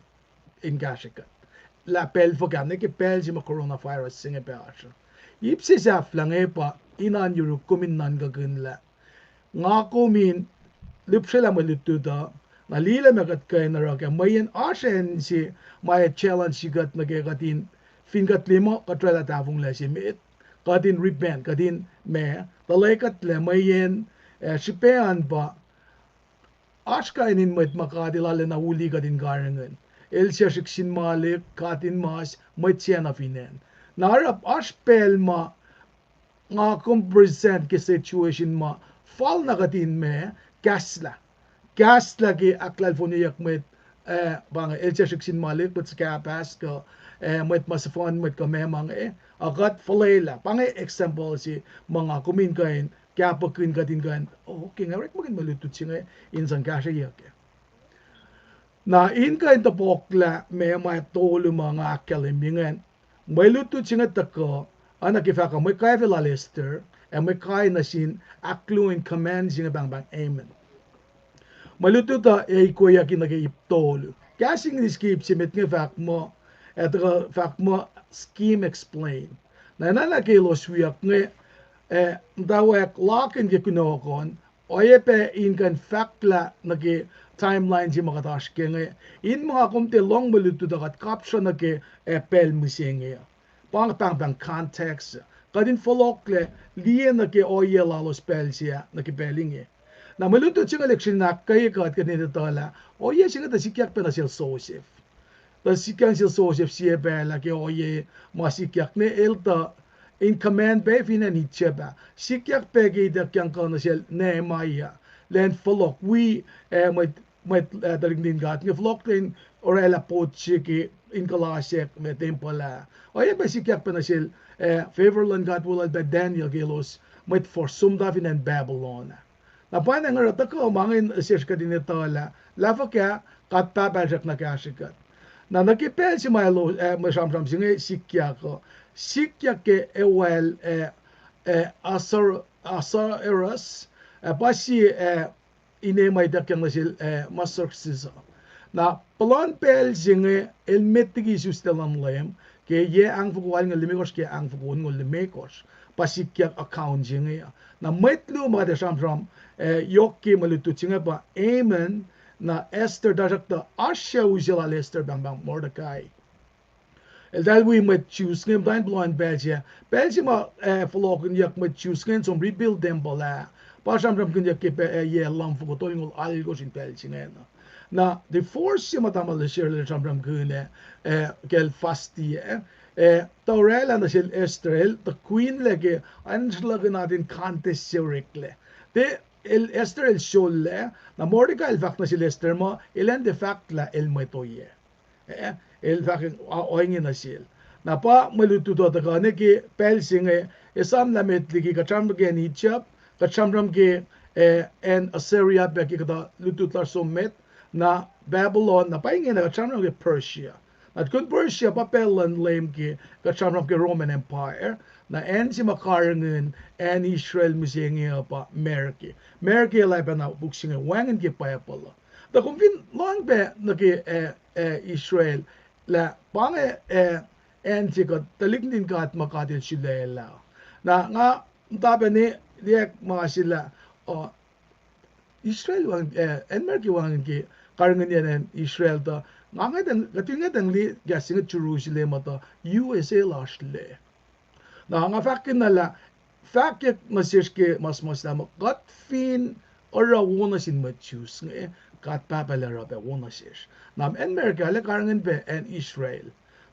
in kahsrwe kuht. Lah pacl fuhkah, ne ke pacl se ma coronavirus se inge pac oasr uh. Ip se sahflah inge pa in oan yuruk kom in nuhnkuhkihn lah nga kom in lihpsrelah mwe lutlut uh, na liye lah ma kuht kuh in oruh kac, mweyen oasr acn se ma ac challenge kuht nuh ke kuht in, fin kuht liye muh kuht oraclah tahfonglac se met, kuht in repent, kuht in ma, tuhlac kuhtlac mweyen, eh, srihpac an pa oasr kain in mwet ma God El arulacna uli kuht in karihngihn. El suc srihk sin malik, katinmas, mwet sacna fin acn. Na oruh oasr pacl ma nga kom present ke situation ma fal na kuht in ma, kahslah. Kahslah ke ahklalfonyeyuck mwet, eh, pa inge, el suc srihk sin malik, mwet suhkahpahs kuh, eh, mwet ma sefanna, mwet kuh meac ma inge, a kuht fuhlwelah. Pa inge example se ma nga kom in kuh in kahpokihn kuht in kuh in, oh, okay, nga orekmakihn mwe lutlut se inge in sang kahsrweyuck kac. Na in kuh in topuklah ma, ma tolu ma nga ahkkahlwemye ingacn. Mwe lutlut se inge tuhkuh, oacna ke fahk uh, mwe kafe lal Esther, ac mwe kai nuh sin ahkluo in command se inge pahngpahng Haman. Mwe lutlut uh ac ikweyucki nuh ke ip tolu. Kahs English ke ip se met inge fahk muh, ac tuhkuh fahk muh scheme explain. Na enenuh ke elos wiyuck inge, ac muhtwacwacack lakihn ke kunohkohn, oacyacpac in kuh in fahklah nuh ke timeline se ma kuht oasr ke inge, in ma nga kom tiac lohng mwe lutlut uh kuht kapsra nuh ke, ac pacl mihsenge uh. Pa inge pahngpahng context. Kuht in fohlohklac, liye nuh ke ohiyac lalos pacl se ah nuh ke pacl inge. Na mwe lutlut se inge lihksreni ahkkweye kuht, kuht in etuh lah ohiyac se inge tuh sikyak pac nuh sel Joseph. Tuh sikyak nuh sel Joseph sie pacl ah ke ohiyac ma sikyak ne el tuh in command pac fin acn Egypt ah. Sikyak pac ke ituckyang kuh nuh sel Nehemiah, lwen fohlohk wi, eh, mwet, mwet, eh, tuhlihk nuhtin God inge fohlohklac in oraclah pot se ke in kuhlasack me tempuhl ah. Oacyacpac sikyak pac nuh sel, eh, favor luhn God wolacna pac Daniel ke elos mwet fuhsr som tuh fin acn Babylon ah. Na pa inge oruh tuhkuh ma inge sesr kuht in etuh lah, lah fuhkah God Pahpah El srackna kahsrwe kuht. Na nuh ke pacl se ma elos, eh, mwe sramsram se inge sikyak uh, sikyak ke ewel, eh, eh, Ahasuer-, Ahasuerus, eh, pa sie, eh, ine ma ituckyang nuh sel, eh, ma Xerxes uh. Na puhlan pacl se inge el met liki isuslac luhn Leum, ke yac ahngfoko alngoul limekohsr ke ahngfoko onngoul limekohsr, pa sikyak account se inge uh. Na mwet luo ma kuht ac sramsram, eh, yohk ke mwe lutlut se inge pa Haman, na Esther, tuhsruhktuh oasr sucu se lal Esther pahngpahng Mordecai. Eltahl wi mwet Jews inge, muhta in puhlan pacl se, pacl se ma, eh, fohlohkihnyuck mwet Jews inge in som rebuild tempuhl ah, pa sramsramkihnyuck ke pa, eh, yac lumfoko tolngoul alkosr in pacl se ingena. Na divorce se ma tamuhlwel Shirley el sramsramkihn ah, eh, kacl Vashti ah, eh, tuh orwaclah nuh sel Esther el, the queen lac ke, an sruhlakihn atin contest se oreklac. Tiac, el Esther el sollac, na Mordecai el fahk nuh sel Esther muh, elan tiac fahk lah el mwet oyac. Eh, el fahk, a, ohinge nuh sel. Na pa mwe lutlut uh tuhkuh ne ke pacl se inge, esam lah met liki kuht sramsram ke acn Egypt, kuht sramsram ke, eh, acn Assyria pac ke kuhtuh lutlut lasr som met, na Babylon, na pa ingena kuht sramsram ke Persia. Na tukun Persia pa pacl luhn Leum ke kuht sramsram ke Roman Empire, na acn se ma karihngihn acn Israel mihsenge uh pa America. America el ac pacna puk se inge wacngihn ke Bible uh. Tuh kom fin lohng pac nuh ke, eh, eh, Israel, lah pa inge, eh, acn se kuht tuhlihk nuhtin God ma God El sulaclah. Na nga muhta pac ne liyacack ma se lah, uh, Israel wacngihn, eh, acn America wacngihn ke karihngihnyacn acn Israel tuh, nga ngwetang, kuht in ngwetang liye kahs se inge Jerusalem uh tuh U S A lasr lac. Na nga fahkkihn na lah, fahkwack nuh sesr ke ma suhmuhslah muh kuht fin oruh wo nuh sin mwet Jews inge, God Pahpah El oruh pac wo nuh sesr. Na acn America el karihngihn pac acn Israel.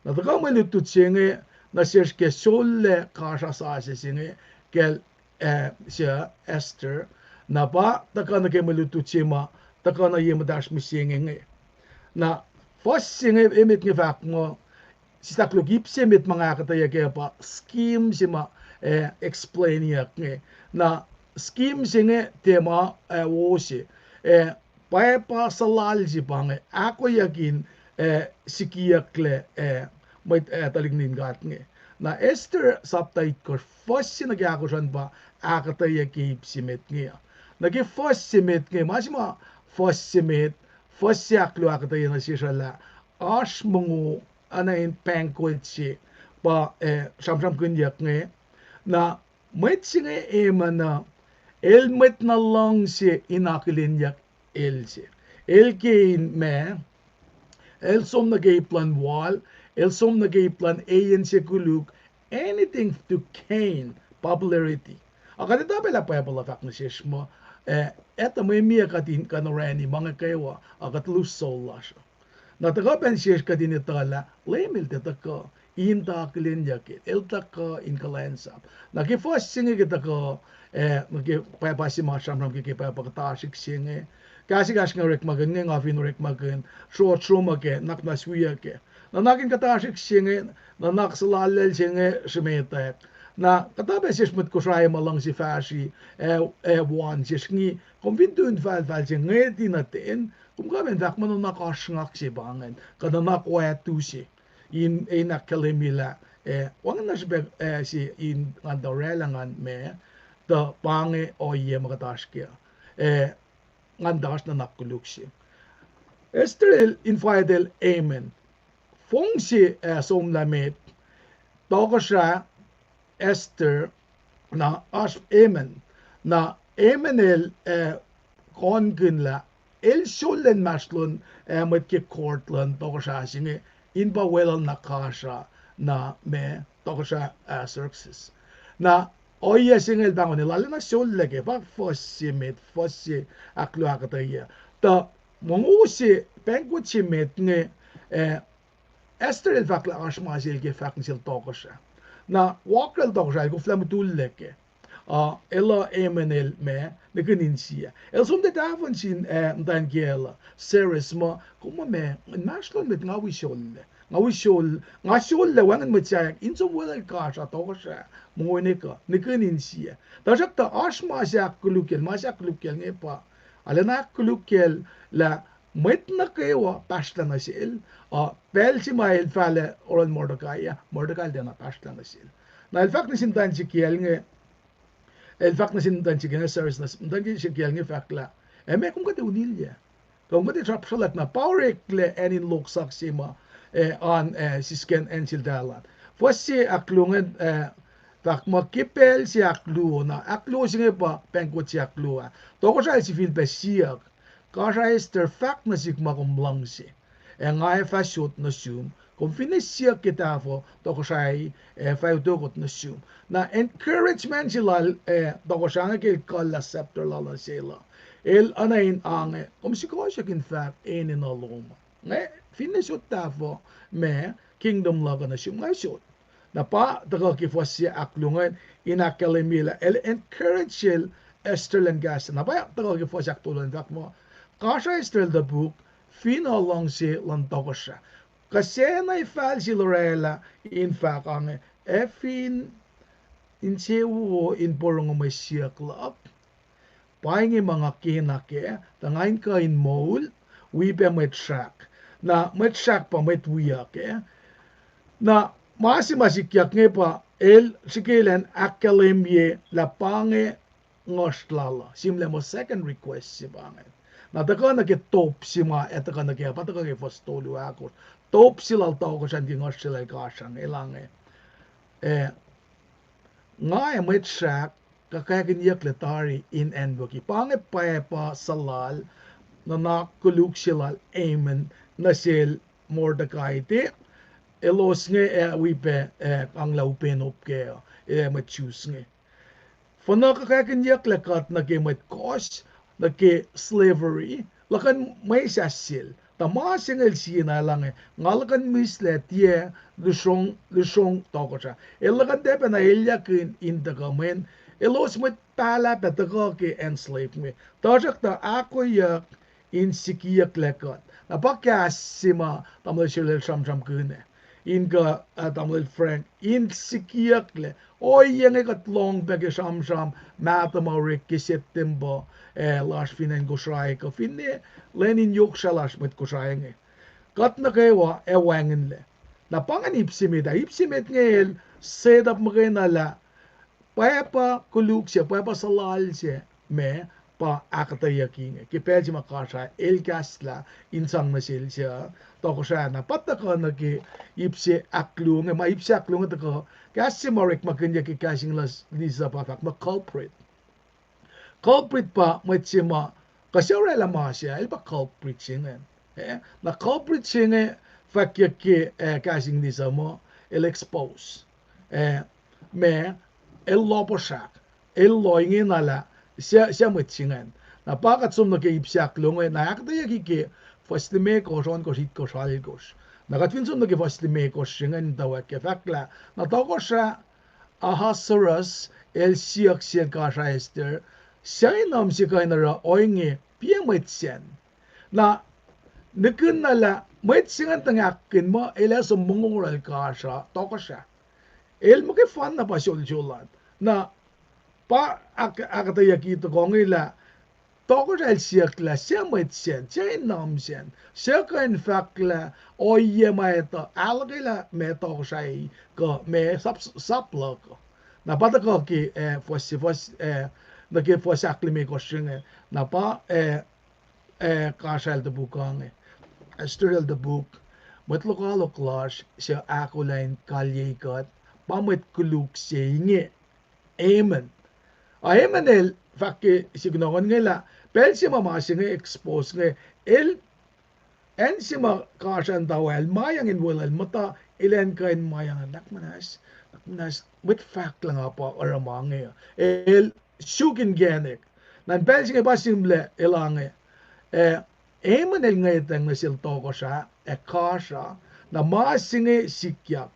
Na tuhkuh mwe lutlut se inge nuh sesr ke sollac kasra sasuc se inge kacl, eh, se Esther. Na pa tuhkuh nuh ke mwe lutlut se ma tuhkuh nuh ye muhtahsr mihsenge inge. Na fuhs se inge emet inge fahk muh, sislah koluk ip se emet ma nga ahkuhtweyac kac pa scheme se ma, eh, explainiyuck inge. Na scheme se inge tiac ma, eh, wo se, eh, pwacpa suhlallacl se pa inge ahkoeyuck in, eh, sikiyucklac, eh, mwet, eh, tuhlihk nuhtin God inge. Na Esther sapta itkohsr fuhs se nuh ke ahkosr an pa ahkuhtweyac ke ip se met inge uh. Nuh ke fuhs se met inge, ma se ma fuhs se met, fuhs se ahkluo ahkuhtweyac nuh sesr uh lah oasr mongo, oacna in banquet se pa, eh, sramsramkihnyuck inge. Na mwet se inge Haman uh, el mwet na luhngse in akihlenyuck el se. El ke in ma, el som nuh ke ip luhn wal, el som nuh ke ip luhn eyan se koluk, anything to gain popularity. Ac kuht etuh pac lah Bible uh fahk nuh sesr muh, eh, etuh mwe miac kuht in kuh in orani ma inge kwewa, ac kuht lose soul lasr uh. Na tuhkuh pac nuh sesr kuht in etuh lah Leum El tiac tuhkuh in tuh akihlenyuck el, El tuhkuh in kuhlwacnsap. Na ke fuhs se inge ke tuhkuh, eh, nuh ke pwacpa se ma sramsram ke, ke pwacpa kuhtasrihk se inge. Kahs ekahsr nga orekmakihn inge, nga fin orekmakihn srohsrohmuh kac, nuhnak muhnahs wiyuc kac. Nuhnak in kuhtasrihk se inge, nuhnak suhlallacl se inge srimetwack. Na kuhtuh pac sesr mwet Kosrae ma luhngse fahsri, eh, eh, wan sesr inge, kom fin tu in fahlfahl se inge, ngeti nuh ten, kom kuh in fahk muh nuhnak oasr ngak se pa ingacn, kuh nuhnak oatu se. In, in ahkkahlwemye lah, eh, wacngihn na srihpac, eh, se in ngan tuh oraclah ngan ma, tuh pa inge ohiyac ma kuht oasr kac, eh, ngan tuh oasr nuhnak koluk se. Esther el invite-el Haman. Fong se, eh, somlah met, tohkohsrah Esther, na oasr Haman. Na Haman el, eh, konkihn lah el sollac inmahsrlon, eh, mwet ke court luhn tohkohsrah se inge, in pa weluhl na kasra, na ma tohkohsrah, eh, Xerxes. Na ohiyac se inge el pahngon el arulacna sollac kac, pa fuhs se met, fuhs se ahkluo ahkuhtweyac. Tuh mongo se, banquet se met inge, eh, Esther el fahk lah oasr ma se el ke fahk nuh sel tohkohsrah. Na wakrel tohkohsrah el koflah mutullac kac. Uh, el uh Haman el ma, nihkihn insiyac. El som tuh tahfuhn sin, eh, muhtwacn kiyacl uh, Zeres muh, kom muh ma, inmahsrlon mwet nga wi sollac. Nga wi sol, nga sollac wacngihn mwet sahyac in som weluhl kasra, tohkohsrah, mone kuh nihkihn insiyac. Tuhsruhktuh oasr ma se ahkkolukyacl, ma se ahkkolukyacl inge pa, arulacna ahkkolukyacl lah mwet nuh kwewa pahsrlah nuh sel, uh, pacl se ma el fahlac oruh Mordecai ah, Mordecai el tiacna pahsrlah nuh sel. Na el fahk nuh sin muhtwacn se kiyacl inge, el fahk nuh sin muhtwacn se kiyacl inge, Xerxes, muhtwacn se kiyacl inge fahk lah, ac meac kom kuht ac unilyac? Kom kuht ac srapsralak na pa oreklac acn in lohksak se ma, eh, an, eh, sisken acn sel talan. Fuhs se ahkluo ingacn, eh, fahk muh ke pacl se ahkluo, na ahkluo se inge pa banquet se ahkluo ah, tohkohsrah el sifilpac siyuck, Kasra Esther, fahk nuh sihk ma kom luhngse, ac nga ac fah sot nuh sum. Kom finne siyuck ke tahfuh, tohkohsrah ac fah utuckot nuh sum. Na encouragement se lal, eh, tohkohsrah inge ke el kuhllah scepter lal nuh sel uh, el oacna in ange, kom sikohsyuck in fahk enenuh lom uh. Nga finne sot tahfuh, ma, kingdom luhk uh nuh sum, nga sot. Na pa tuhkuh ke fuhs se ahkluo ingacn in ahkkahlwemye lah el encourage sel Esther elan kahs. Na pa tuhkuh ke fuhs ahktolu an fahk muh, Kasra Esther el topuk, fin luhngse luhn tohkohsrah. Kuh sacna ac fal sel orwaclah in fahk ange, ac fin insewowo in porongo mwe siyuck luhk, pa inge ma nga kena kac, tuh nga in kuh in moul, wi pac mwet srahk. Na mwet srahk pa mwet wiyuck ah. Na ma se ma sikyak inge pa el srihke elan ahkkahlwemye lah pa inge nguhsr lal uh. Sihmlac muh second request se pa inge. Na tuhkuh nuh ke top se ma ac tuhkuh nuh ke, pa tuhkuh ke fuhs tolu ahkosr. Top se lal tohkohsrah ke nguhsr se lal kasra inge, el ange, eh, nga ac mwet srahk kuh kahkihnyucklac tari in acnwucki. Pa inge pwacpa suhlal, nuhnak koluk se lal Haman nuh sel Mordecai, tuh elos inge ac wi pac, eh, kanglah upenop kac, eh, mwet Jews inge. Fuhnuh kuh kahkihnyucklac kuht nuh ke mwet kohs, nuh ke slavery, luhkuhn mwesahs sel. Tuh ma se inge el siena, el ange, nga luhkuhn mihslac tiac lusrong, lusrong tohkohsrah. El luhkuhn tiac pacna elyahkihn in tuhkuh mweyen elos mwet pahlah pac tuhkuh ke acn slave me. Tuhsruhktuh ahkoeyuck in sikiyucklac kuht. Na pa kahs se ma tamuhlwel Sherlel sramsramkihn ah, in kuh, ah, tamuhlwel Frank, in sikiyucklac. Ohiyac inge kuht lohng pac ke sramsram mahtuh ma orek ke Septempuh, ah, lasr fin acn Kosrae kuh finne lwen in yohk srah lasr mwet Kosrae inge. Kuht nuh kwewa ac wacngihnlac. Na pa ingacn ip se met ah, ip se met inge el set up muhkwena lah pwacpa koluk se, pwacpa suhlal se, ma pa ahkuhtweyucki inge. Ke pacl se ma kasra el kahslah in sang nuh sel se, tohkohsrah na pa tuhkuh nuh ke ip se ahkluo inge, ma ip se ahkluo inge tuhkuh, kahs se ma orekmakihnyuck ke kahs English uh pa fahk muh culprit. Culprit pa mwet se ma, kuh suc orwaclah ma se, el pa culprit se ingacn. Eh, na culprit se inge fwackyuck ke, eh, kahs English uh muh, el expose. Eh, ma, el lohposrak, el loh ingena lah, suc, suc mwet se ingacn. Na pa kuht som nuh ke ip se ahkluo inge, na ahkuhtweyucki ke fuhs limekohsr, ohnkohsr, itkohsr, alkohsr. Na kuht fin som nuh ke fuhs limekohsr se ingacn in tuhwacl ke fahk lah, na tohkohsrah Ahasuerus el siyuck sel kasra Esther, suc enam se kuh in oruh ohinge, piac mwet sacn? Na nihkihn na lah mwet se ingacn tuh ngahkkihn muh el ac som mongo oruh el kasra tohkohsrah. El muhkwena pa solsol an. Na pa ahk-, ahkuhtweyucki tohkoh inge lah tohkohsrah el siyuck lah suc mwet sacn, suc enam sacn, suc kuh in fahk lah ohiyac ma etuh ahluhkwelah ma tohkohsrah kuh ma sap-, sap luhk uh. Na pa tuhkuh ke, eh, fuhs, fuhs, eh, nuh ke fuhs ahklimekohsr se inge, na pa, eh, eh, kasra el topuk inge. Esther el topuk, mwet lokoalok lasr suc ahkolah in kalyei kuht, pa mwet koluk se inge, Haman. A Haman el fahk ke sikunohkohn inge lah pacl se ma ma se inge expose inge, el, acn se ma kasra in tawacl, ma yang in weluhl muhta, el an kuh in ma yang, nuhnak muhnahs, nuhnak muhnahs mwet fahk lah nga pa oruh ma inge. El suk inkacnek. Na pacl se inge pa sihmlac, el ange, eh, Haman el ngwetacng nuh sel tohkohsrah ac kasra, na ma se inge sikyak,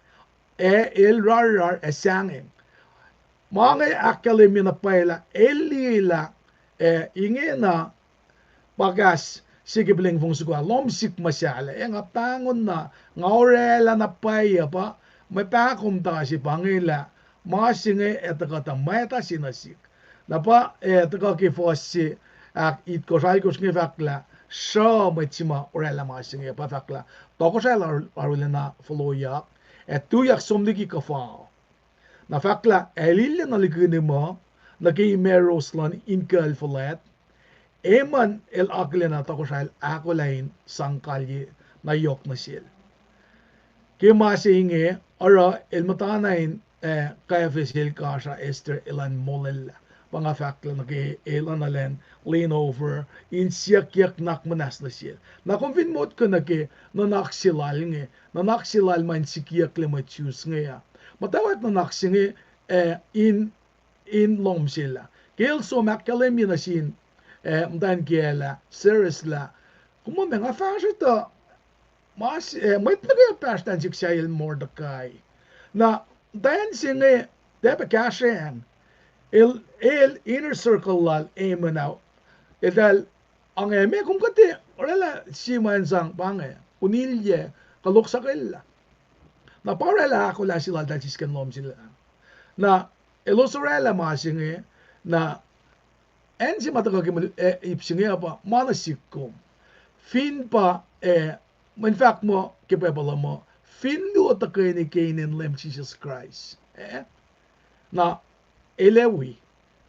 ac el rarrar ac sahngweng. Ma inge ahkkahlwemye na pwacye lah el liye lah, eh, ingena pa kahs se ke pleng fong soko ah, lohm sihk muhsahllah, ac nga pahngon na, nga orwaclah na pwacye pa, mwe pahkomtasi pa inge lah, ma se inge ac tuhkuh tuh mwacta se nuh sihk. Na pa, ac tuhkuh ke fuhs se ahk itkohsr alkohsr inge fahk lah, sruh mwet se ma orwaclah ma se inge, pa fahk lah, tohkohsrah el ar-, arulacna foloyak, ac tuyak som liki kuhfa. Na fahk lah, ac el ilyac na likihni muh, nuh ke imac ros luhn inkucl fuhlwact, Ammon el akihlenyuck tohkohsrah el ahkolah in sang kalye na yohk nuh sel. Ke ma se inge, oruh el muhtana in, eh, kwacfe sel kasra Esther elan molwelah. Pa nga fahk lah nuh ke elan elan lean over, in siyuckyuck nuhnak muhnahs nuh sel. Na kom fin motko nuh ke nuhnak se lal inge, nuhnak se lal ma in sikiyucklac mwet Jews inge ah. Muhtwacwacack nuhnak se inge, eh, in in lohm sel ah. Ke el som ahkkahlwemye nuh sin, eh, muhtwacn kiyacl ah, Zeres lah, kom ma nga fahsr tuh, ma s-, eh, mwet nuh ke pahsrtah in sihk sahyac Mordecai. Na, muhtwacn se inge, tiac pac kahsrweacng. El, el inner circle lal Ammon ah. Eltahl, ange, meac kom kuh tiac orwaclah sie ma in sang pa inge, unilyac, kuh loksakella. Na pa orwaclah ahkolah se laltahl sisken lohm sel ah. Na, elos orwaclah ma se inge, na, acn se ma tuhkuh ke mul-, eh, ip se inge uh pa ma nuh sihk kom. Fin pa, eh, mweyen fahk muh ke Bible uh muh, fin luo tuhkweni ke inen Leum Jisus Kraist, eh, na, el ac wi.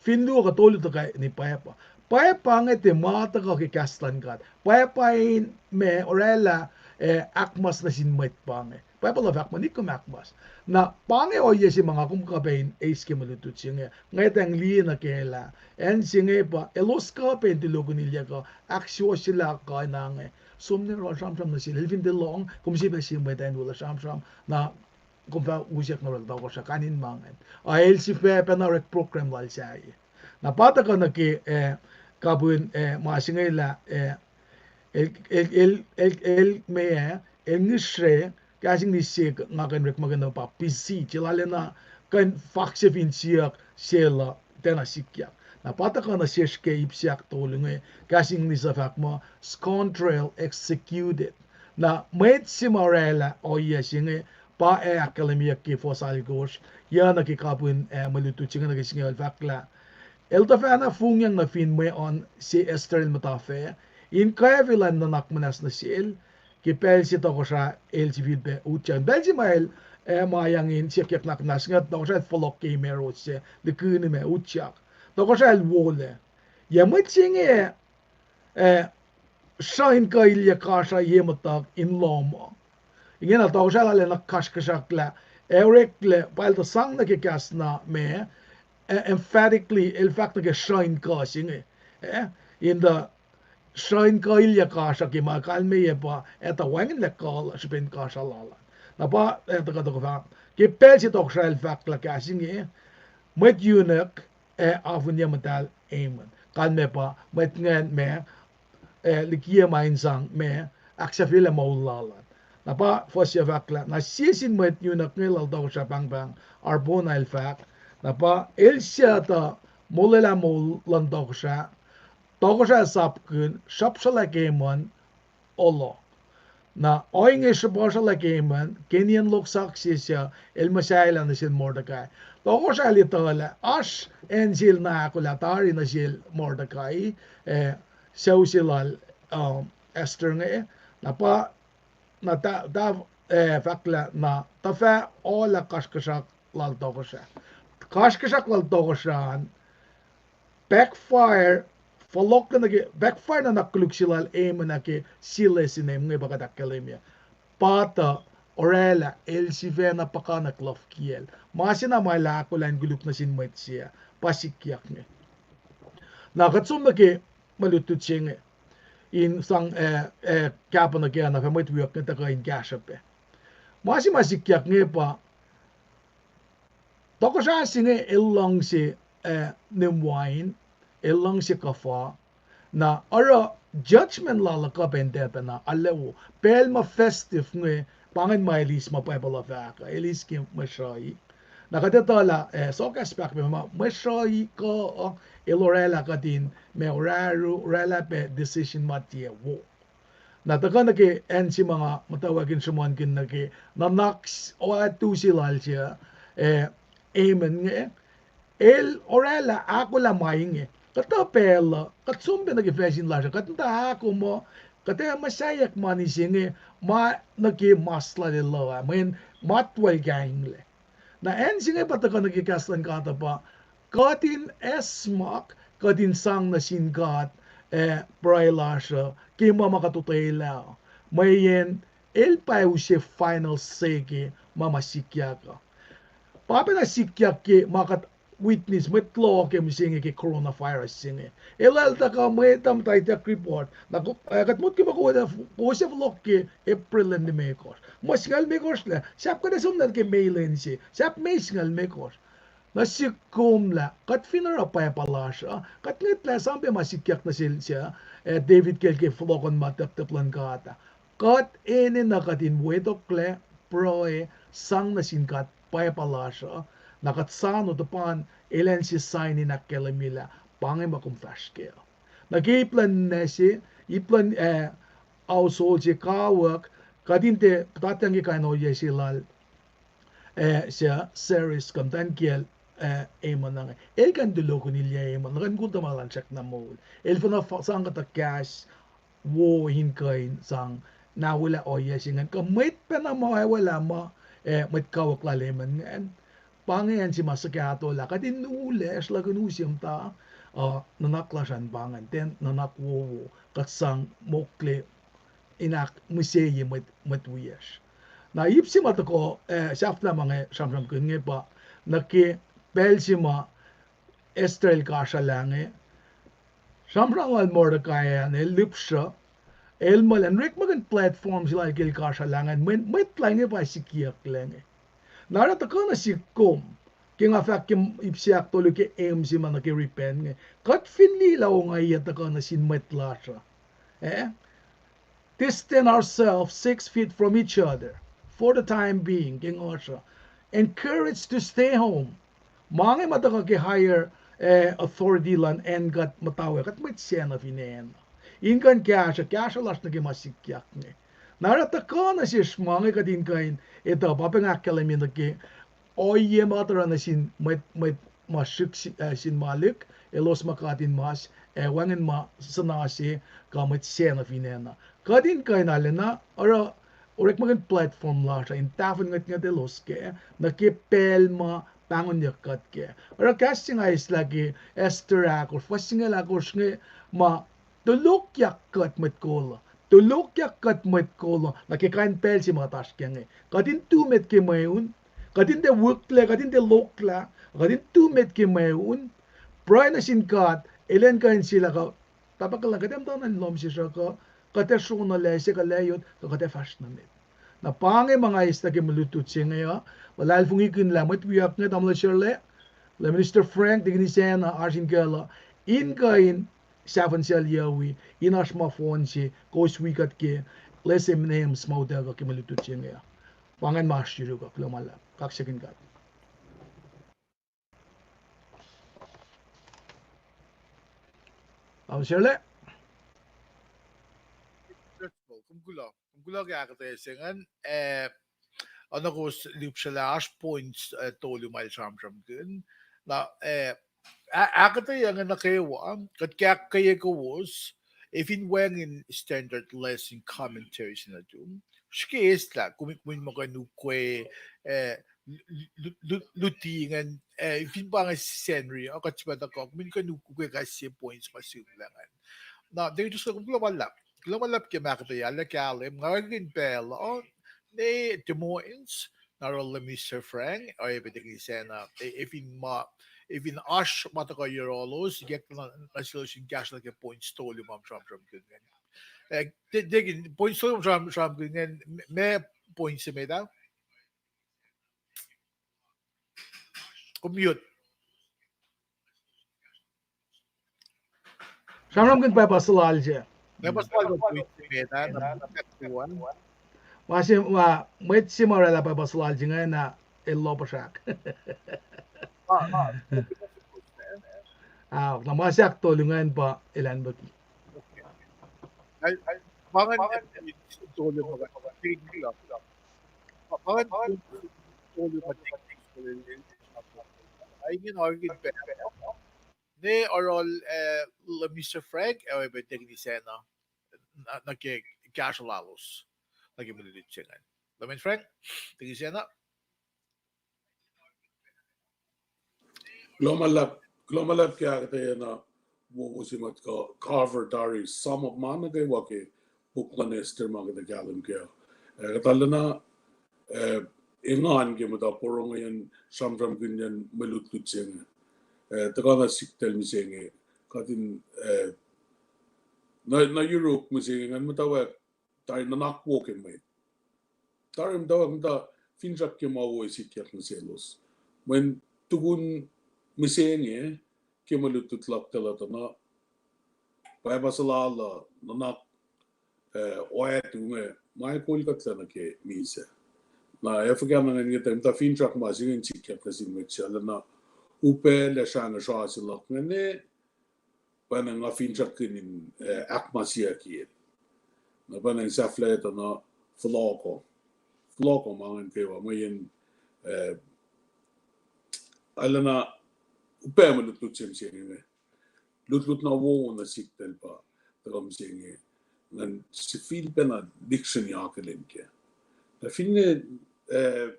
Fin luo kuh tolu tuhkweni pwacpa. Pwacpa inge tiac ma tuhkuh ke kahs luhn God. Pwacpa in ma orwaclah, eh, ahkmas nuh sin mwet pa inge. Bible uh fahk muh nihk kom ahkmas. Na pa inge ohiyac se ma nga kom kuh pac in eis ke mwe lutlut se inge. Ngwetacng liye nuh ke lah, acn se inge pa elos kuh pac in tulokihnilyac kuh ahksuwohsyelah kuh in ange. Som nuh yohrohl sramsram nuh sel. El fin tiac lohng, kom sie pac sie mwet in wolacna sramsram. Na kom fah usack na orwaclah tohkohsrah kain in ma ingacn. A el sifac pacna orek program lal sahyac. Na pa tuhkuh nuh ke, eh, kapihn, eh, ma se inge lah, eh, el, el, el, el, el meac, el ngihsre, kahs English se nga kuh in orekmakihn uh pa beseech, el arulacna kuh in fakse fin siyuck sel uh tiacna sikyak. Na pa tuhkuh nuh sesr ke ip se ahktolu inge, kahs English uh fahk muh scoundrel executed. Na mwet se ma orwaclah ohiyac se inge, pa ac ahkkahlwemyeyuck ke fuhs alkosr, yac nuh ke kapihn, eh, mwe lutlut se inge nuh ke singucul fahk lah, el tuhfahna fongyang nuh fin mwe oan se Esther el muhta fac, in kwacfe elan nuhnak muhnahs nuh sel, ke pacl se tohkohsrah el sifilpac utyak. Pacl se ma el, eh, ma yang in siyuckyuck nuhnak muhnahs inge, tohkohsrah el fohlohk ke imac ros se, likihni ma utyak. Tohkohsrah el wolac. Yac mwet se inge, eh, sruh in kuh ilyac kasra ye muhtuhk in lohm uh. Ingena tohkohsrah lal ah na kasrkuhsrak lah, ac oreklac, pa el tuh sang nuh ke kahs na ma, eh, emphatically, el fahk nuh ke sruh in kuh se inge, eh, in tuh sruh in kuh ilyac kasra ke ma kalmeyac pa, etuh wacngihnlac kuh lal srihpen kasra lal an. Na pa, eh, tuhkuh, tuhkuh fahk, ke pacl se tohkohsrah el fahk lah kahs inge, mwet eunuch, ac afuhnyac muhtahl Ammon. Kalmac pa, mwet ingacn ma, ac likiyac ma in sang ma, ahksahfyelah moul lal an. Na pa fuhs se fahk lah, na sie sin mwet eunuch inge lal tohkohsrah pahngpahng, Harbona el fahk, na pa el suc tuh molwelah moul luhn tohkohsrah, tohkohsrah el sapkihn, sruhpuhsralah Ammon, olo. Na ohinge sruhpuhsralah Ammon, ke nien loksakihn se suc el muhsahelah nuh sel Mordecai. Tohkohsrah el etuh lah oasr acn sel na ahkolah tari nuh sel Mordecai, eh, sucu se lal, um, Esther inge, na pa, na ta, ta, eh, fahk lah na tuhfah olah kasrkuhsrak lal tohkohsrah. Kasrkuhsrak lal tohkohsrah an, backfire, fohlohk nuh ke, backfire nuhnak koluk se lal Ammon ah ke sie lesson inge pa kuht ahkkahlwemye. Pa tuh orwaclah el sifacna puhkantwen luhf kiyacl. Ma se na ma el ahkolah in koluk nuh sin mwet se ah, pa sikyak inge. Na kuht som nuh ke mwe lutlut se inge. In sang, eh, eh, kahpah nuh ke na fah mwet wiyuck inge tuhkuh in kahsruh pac. Ma se ma sikyak inge pa, tohkohsrah se inge el luhngse, eh, nihm wain, el luhngse kuhfa, na oruh judgment lal uh kuh pacna tiac pacna, arlac wo. Pacl ma festive inge, pa ingacn ma el eis ma Bible uh fahk uh, el eis ke mwe sruhi. Na kuht etuh lah, eh, sohkahs pahk pac ma mwe sruhi kuh, el orwaclah kuht in, ma orwaclah, orwaclah pac decision ma tiac wo. Na tuhkuh nuh ke acn se ma nga muhtwacwacack in sruhmuhnkihn nuh ke nuhnak s-, oa tu se lal se, eh, Ammon inge, el oraclah ahkolah ma inge. Kuhtuh pacl uh, kuht som pac nuh ke facsin lasr uh, kuht muhta ahko muh, kuht ac muhsaheack mani se inge, ma nuh ke mas lal el uh, mweyen matwac el kainglac. Na acn se inge pa tuhkuh nuh ke kahs luhn God uh pa, kuht in esmak, kuht in sang nuh sin God, eh, pruhe lasr uh, ke ma ma kuht otwelah uh. Mweyen el pa use final say ke ma ma sikyak uh. Pa pacna sikyak ke ma kuht witness, mwet loh ke mihsenge ke coronavirus se inge. Elah el tuhkuh mwet uh muhta ituck report. Na ko-, eh, kuht motko muh kowos ac fohlohk ke April lwen limekohsr. Muh singucul limekohsr lah, sahp kuht ac som nuh ke May lwen se, sahp May singucul limekohsr. Na sihk kom lah, kuht fin oruh pwacpa lasr uh, kuht ngwetlah sang pac ma sikyak nuh sel se, eh, David ke el ke fohlohkohn ma teptep luhn God ah. Kuht enenuh kuht in wetoklac, pruhe, sang nuh sin God pwacpa lasr uh, na kuht soano tuh pa elan se sign in ahkkahlwemye lah pa inge ma kom fahsr kac. Na ke ip luhn ninac se, ip luhn, eh, household se kawuck, kuht in tiac puhtatyang ke kain ohiyac se lal, eh, se Ceres, kuh muhtwacn kiyacl, eh, Ammon inge. El kuh in tulokihn ilyac Ammon, el kuh in kol tuh ma elan srackna moul. El fin ac sang kuhtuh kahs wo in kuh in sang na welah ohiyac se ingacn. Kuh mwet pacna ma ac welah ma, eh, mwet kawuck lal Ammon ingacn. Pa inge acn se ma suhkahtolah kuht in ulac, sruhlakihn u se muhta, uh, nuhnak lasr an pa ingacn, tiac nuhnak wowo, kuht sang mokle in ahkmihsye mwet, mwet wiyacsr. Na ip se ma tuhkuh, eh, sahflah ma inge sramsramkihn inge pa, nuh ke pacl se ma Esther el kasralah inge, sramsram lal Mordecai an, el lihpsruh, el muh elan orekmakihn platform se lal ke el kasralah ingacn, mwe-, mwet lal inge pa sikyaklac inge. Na oruh tuhkuh nuh sihk kom, ke nga fahk ke ip se ahktolu ke Ammon se ma nuh ke repent inge. Kuht fin liye lah ongaiyac tuhkuh nuh sin mwet lasr uh, eh? Distance ourselves six feet from each other for the time being, ke nguhsr uh. Encourage to stay home. Ma inge ma tuhkuh ke higher, eh, authority luhn acn kuht muhtwacwacack, kuht mwet sacna fin acn uh. In kuh in kahsruh, kahsruh lasr nuh ke ma sikyak inge. Na oruh tuhkuh nuh sesr ma inge kuht in kuh in etuh, pa pacna ahkkahlwemye nuh ke ohiyac ma oruh nuh sin mwet, mwet ma srihk si-, eh, sin Malik, elos ma katinmas, ac wacngihn ma suhna se, kuh mwet sacna fin acn uh. Kuht in kuh in arulacna oruh orekmakihn platform lasr uh in tahfuhn ngwetngwet elos kac, nuh ke pacl ma pahngonyuck kuht kac. Oruh kahs se nga eislah ke Esther ahkosr, fuhs singucul ahkosr inge, ma tulokyak kuht mwet kol uh. Tulokyak kuht mwet kol uh nuh ke kain pacl se ma kuht oasr kac inge. Kuht in tu met ke mweun, kuht in tiac wihklac, kuht in tiac lohklah, kuht in tu met ke mweun, pruhe nuh sin God, elan kuh in sila kuh, tahpuhklah kuht ac muhtana in lohm sesr uh kuh, kuht ac sronuhlac se kuh lacyot kuh kuht ac fahsr nuh met. Na pa inge ma nga eislah ke mwe lutlut se inge uh, luhlahlfongikihn lah mwet wiyuck inge, tamuhlwel Shirley, lah Minister Frank, Deacon Isacna, oasr in kuh lah, in kuh in sahfuhn sel yuc wi, in oasr ma fohn se, kowos wi kuht ke, lesen names ma utuckuh ke mwe lutlut se inge uh. Pa ingacn ma oasr yuruk uh, kuloh ma luhlahp, kaksakihn God. Tamuhlwel Shirley? Kom kuloh, kom kuloh ke ahkuhtweyac se ingacn, eh, oacna kowos lihpsrelah oasr points, eh, tolu ma el sramsramkihn. Na, eh, a-, ahkuhtweyac inge nuh kwewa, kuht ke ahkkweye kowos, ac fin wacngihn standard lesson commentary se nuhtum, srihke eslah, kom in, kom in muh kuh in ukwe, eh, lu-, lu-, lu-, luti ingacn, eh, fin pa inge Sacnri uh, kuht sifilpac tuhkuh, kom in kuh in ukwe kahs sie points ma sihmlac ingacn. Na, Deacon Driscoll, kom kuloh ma luhlahp. Kuloh ma luhlahp ke ma ahkuhtweyac, arlac kahlwem, nga kihn pacl uh, ne Des Moines, na oruh Minister Frank, oacyacpac Deacon Isacna, e, e fin ma, e fin oasr ma tuhkuh yohrohlos, ikacklah nuh selos in kahsruh nuh ke points tolu ma sramsramkihn ingacn. Eh, Deacon, Deacon, points tolu ma sram-, sramsramkihn ingacn, ma, ma points se met ah? Kom mute. Sramsramkihn pwacpa suhlallse. Pwacpa suhlallse, ma se ma, mwet se ma oraclah pwacpa suhlallse ingacn ah, el loh puhsrak. Ah, na ma se ahktolu ingacn pa elan luti. Pa ngan tolu ma, pa ngan tolu ma, ingena oakiyac pac ne oruh, eh, Minister Frank, eh, oacyacpac Deacon Isacna, nuh ke kahsruh lalos nuh ke mwe lutlut se ingacn. Leman Frank, Deacon Isacna. Kuloh ma luhlahp, kuloh ma luhlahp ke ahkuhtweyac na wowo se ma kuh cover tari sum up ma nuh kwewa ke puk luhn Esther ma kuht ac kahlwem kac. Eh, kuht arulacna, eh, engan ke muhta porongoyacn sramsramkihnyacn mwe lutlut se inge. Eh, tuhkuhna siktel mihsenge, kuht in, eh, na, na yuruk mihsenge ngan muhtwacwacack tari nuhnak wo ke mwet. Tari muhtwacwacack muhta finsrak ke ma wo sikyak nuh selos. Mweyen tukun mihsenge ke mwe lutlut luhk tuh luhtuhna, Pwacpa suhlahluh, nuhnak, eh, oactu inge, ma kol kuhtlac nuh ke misac. Na ac fuhkah na ngan ngetang muhta finsrak ma se ingacn sikyak nuh sin mwet suc arulacna upac lah srangosra se luhk ingacn, pacna nga finsrakkihn in, eh, ahkmasiyucki el. Na pacna sahflahiyac tuh na fohlohko. Fohlohko ma ingacn kwewa, mweyen, eh, arulacna upac mwe lutlut se mihsenge. Lutlut na wowo na siktel pa tuhkuh mihsenge. Ngan sifilpacna lihksreni akihlen kac. Na finne, eh,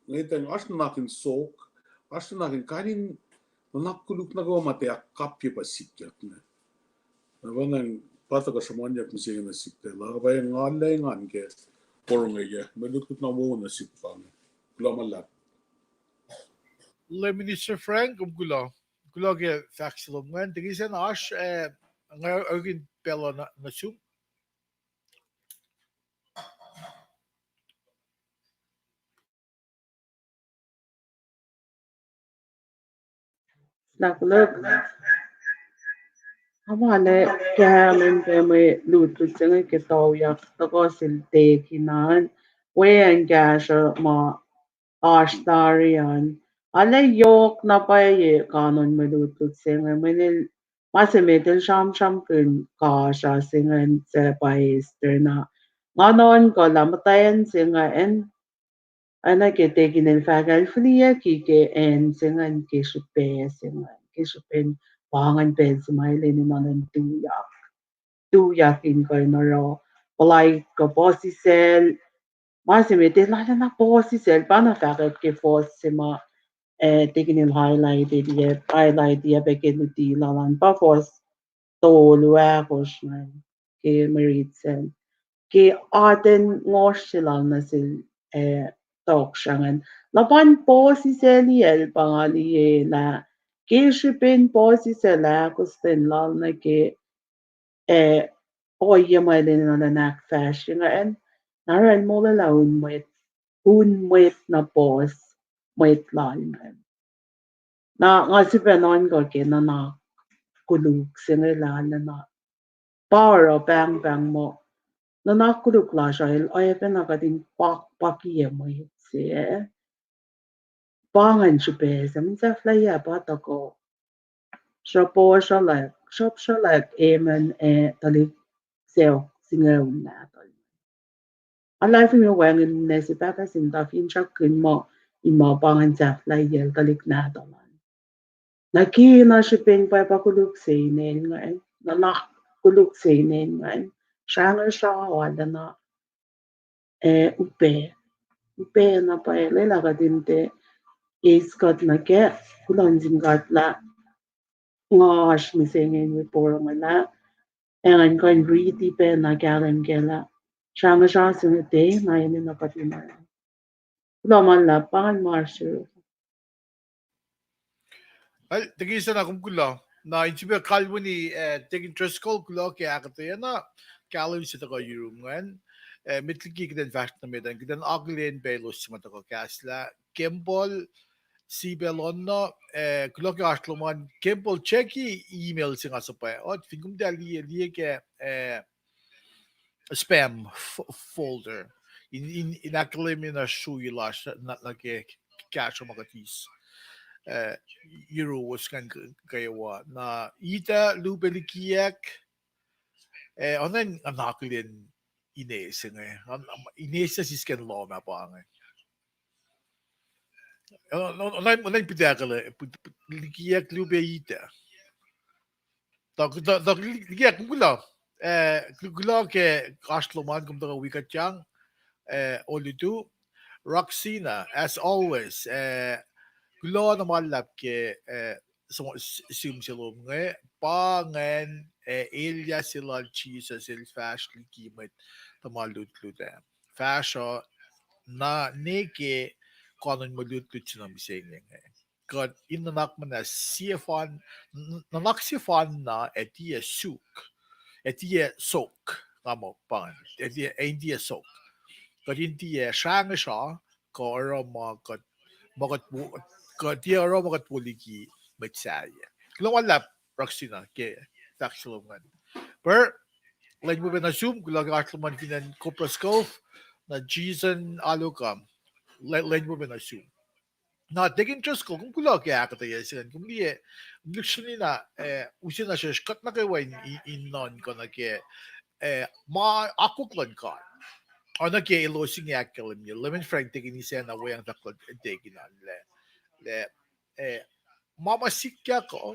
ngetang oasr nuhnak in sok, oasr nuhnak in kain in nuhnak koluk nuh kwewa ma tiac ahkkapye pa sikyak inge. Na pacna pa tuhkuh sruhmuhnyuck mihsenge na siktel, lah kuh pa ngal lah engan ke porongoyac, mwe lutlut na wowo na sik pa inge. Kuloh ma luhlahp. Lay Minister Frank, kom kuloh. Kuloh ke fahk se lom ingacn. Deacon Isacna, oasr, eh, nga orekin pacl uh nuh, nuh sum. Na kuloh. Nga ma lah kahlwem pac mwe lutlut se inge ke toyak tuhkuh sel Deacon an, weacng kahsruh ma oasr tari an. Arlac yohk na pwacye kanon mwe lutlut se inge, mweyen el, ma se met el sramsramkihn kahsruh se ingacn suc pa Esther na. Nga nuhnkuh lah muhtwacn se ingacn, oacna ke Deacon el fahk ah, el fihliyucki ke acn se ingacn ke srihpac se ingacn, ke srihpen pa ingacn pacl se ma el enenuh in tuyak, tuyak in kuh in oruh, puhlaik kuh puhsisacl, ma se met el arulacna puhsisacl, pa na fahkwack ke fuhs se ma, eh, Deacon el highlight-i, highlight-i pac ke luti lal an, pa fuhs tolu ahkosr ingacn ke mwe rit sacn. Ke atacn ngohsr se lal nuh sel, eh, tohkohsrah ingacn, luhpan puhsisacliyacl pa nga liye lah ke srihpen puhsisacl ahkostwen lal nuh ke, eh, ohiyac ma el enenuh in ahkfahsrye ingacn, na oruh el molwelah un mwet, un mwet na puhs mwet lal ingacn. Na nga sifilpac nuhnkuh ke nuhnak koluk se inge lah arulacna pa oruh pahngpahng muh nuhnak koluk lasr uh el oacyacpac na kuht in pakpakiyac mwet se, eh? Pa ingacn srihpac se, mihn sahflahiyac pa tuhkuh. Sruhpuh sruhlwack, sruhp sruhlwack Ammon ac tuhlihk sacohk singucul nahtuhl. Alu fin wacngihn nwe se pahpah sin tuh finsrakkihn muh in muh pa ingacn sahflahiyacl tuhlihk nahtuhl an. Na kena srihpen pwacpa koluk se inen ingacn, nuhnak koluk se inen ingacn, srangosra arulacna, eh, upac. Upac na pwacye, lwelah kuht in tiac eis kuht nuh kac, kuloh nuh sin God lah nga oasr mihsenge in wi porongo lah, ac ngan kuh in riti pac na kahlwem kac lah srangosra se inge tiac na enenuh kuht in oruh. Kuloh ma luhlahp, pa ingacn ma oasr. Well, Deacon Isacna, kom kuloh. Na in sifilpac kalweni, eh, Deacon Driscoll, kuloh ke ahkuhtweyac na kahlwem se tuhkuh yurum ingacn. Eh, met liki kuht in fahsr nuh met an, kuht in akihlen pac elos suc ma tuhkuh kahslah. Kembol, Sibel Onno, eh, kuloh ke oasr lom an. Kembol, check-i email se nga suhpwacot, fin kom tiac liye, liye ke, eh, spam f-, folder. In, in, in ahkkahlwemye na srui lasr na, na ke kahsruh ma kuht eis, eh, yuruwos ingacn k-, kwewa. Na ita lupe likiyac, eh, oacna in nga akihlen ine se inge. Ine se sisken lohm ah pa inge. Onan pitakuh lah, likiyac luo pac ita. Tuh, tuh, tuh, likiyac kom kuloh, eh, kuloh ke oasr lom an, kom tuhkuh wi kuht yang, eh, olutu. Roxina, as always, eh, kuloh na ma luhlahp ke, eh, sihm se lom inge, pa ingacn, eh, elyah se lal Jisus el fahsr liki mwet tuhma lutlut ah. Fahsr uh na ne ke koanon mwe lutlut se na mihsenge inge. Kuht in nuhnak muhnahs sie fan, nuhnak sefanna ac tiac suk, ac tiac sok, nga muh pa ingacn, ac tiac, ac in tiac sok. Kuht in tiac srangesr uh, kuh oruh ma kuht, ma kuht wo-, kuht tiac oruh ma kuht wo liki mwet sahyac. Kuloh ma luhlahp Roxina ke fahk se lom ingacn. Per, lwen wo pac nuh sum, kuloh ke oasr lom an fin acn Copperas Cove, na Jason Aluka, lwen wo pac nuh sum. Na Deacon Driscoll, kom kuloh ke ahkuhtweyac se ingacn, kom liye, kom lihksreni na, eh, use na sesr kuht nuh kwewa in, in, in nuhnkuh nuh ke, eh, ma akwuck luhn God. Oacna ke elos inge ahkkahlwemye, Leman Frank Deacon Isacna weacng fahk luhn Deacon an lah, lah, eh, ma ma sikyak uh,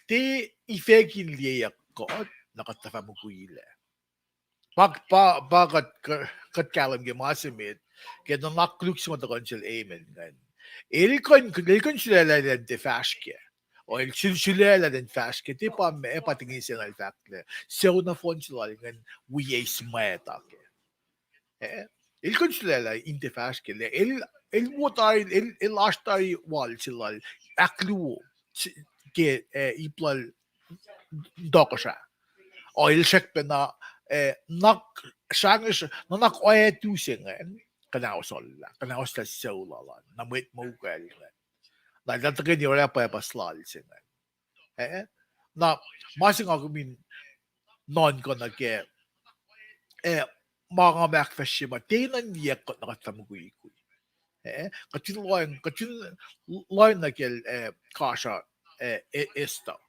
tiac ifackin liyeyuck kuht, na kuht tuhfah mukwilac. Pa, pa, pa kuht, kuht kahlwem ke ma se met, ke nuhnak koluk se ma tuhkuh sel Amen ingacn. El kuh in, el kuh in sulaclah elan tiac fahsr kac. O el sul-, sulaclah elan fahsr kac, tiac pa meac, pa Deacon Isacna el fahk lah sucu nohfohn se lal ingacn wi eis mwacta kac. Eh, el kuh in sulaclah in tiac fahsr kac lah el, el wo tari, el, el oasr tari wal se lal ahkluo ke, eh, ip lal tohkohsrah. O el srackpacna, eh, nuhnak srangesr, nuhnak oatu se ingacn, kuhnahoslah, kuhnahoslah sucu lal an, na mwet ma ukwacl ingacn. Na el tuhkweni oruh pwacpuhs lal se ingacn. Eh, na ma se nga kom in nuhnkuh nuh kac, eh, ma nga ahkfahsrye ma tiac nuhnkuh kuht na kuht fah mukwikwi. Eh, kuht fin lohacng, kuht fin lohacng nuh kacl, eh, kasruh, eh, Esther.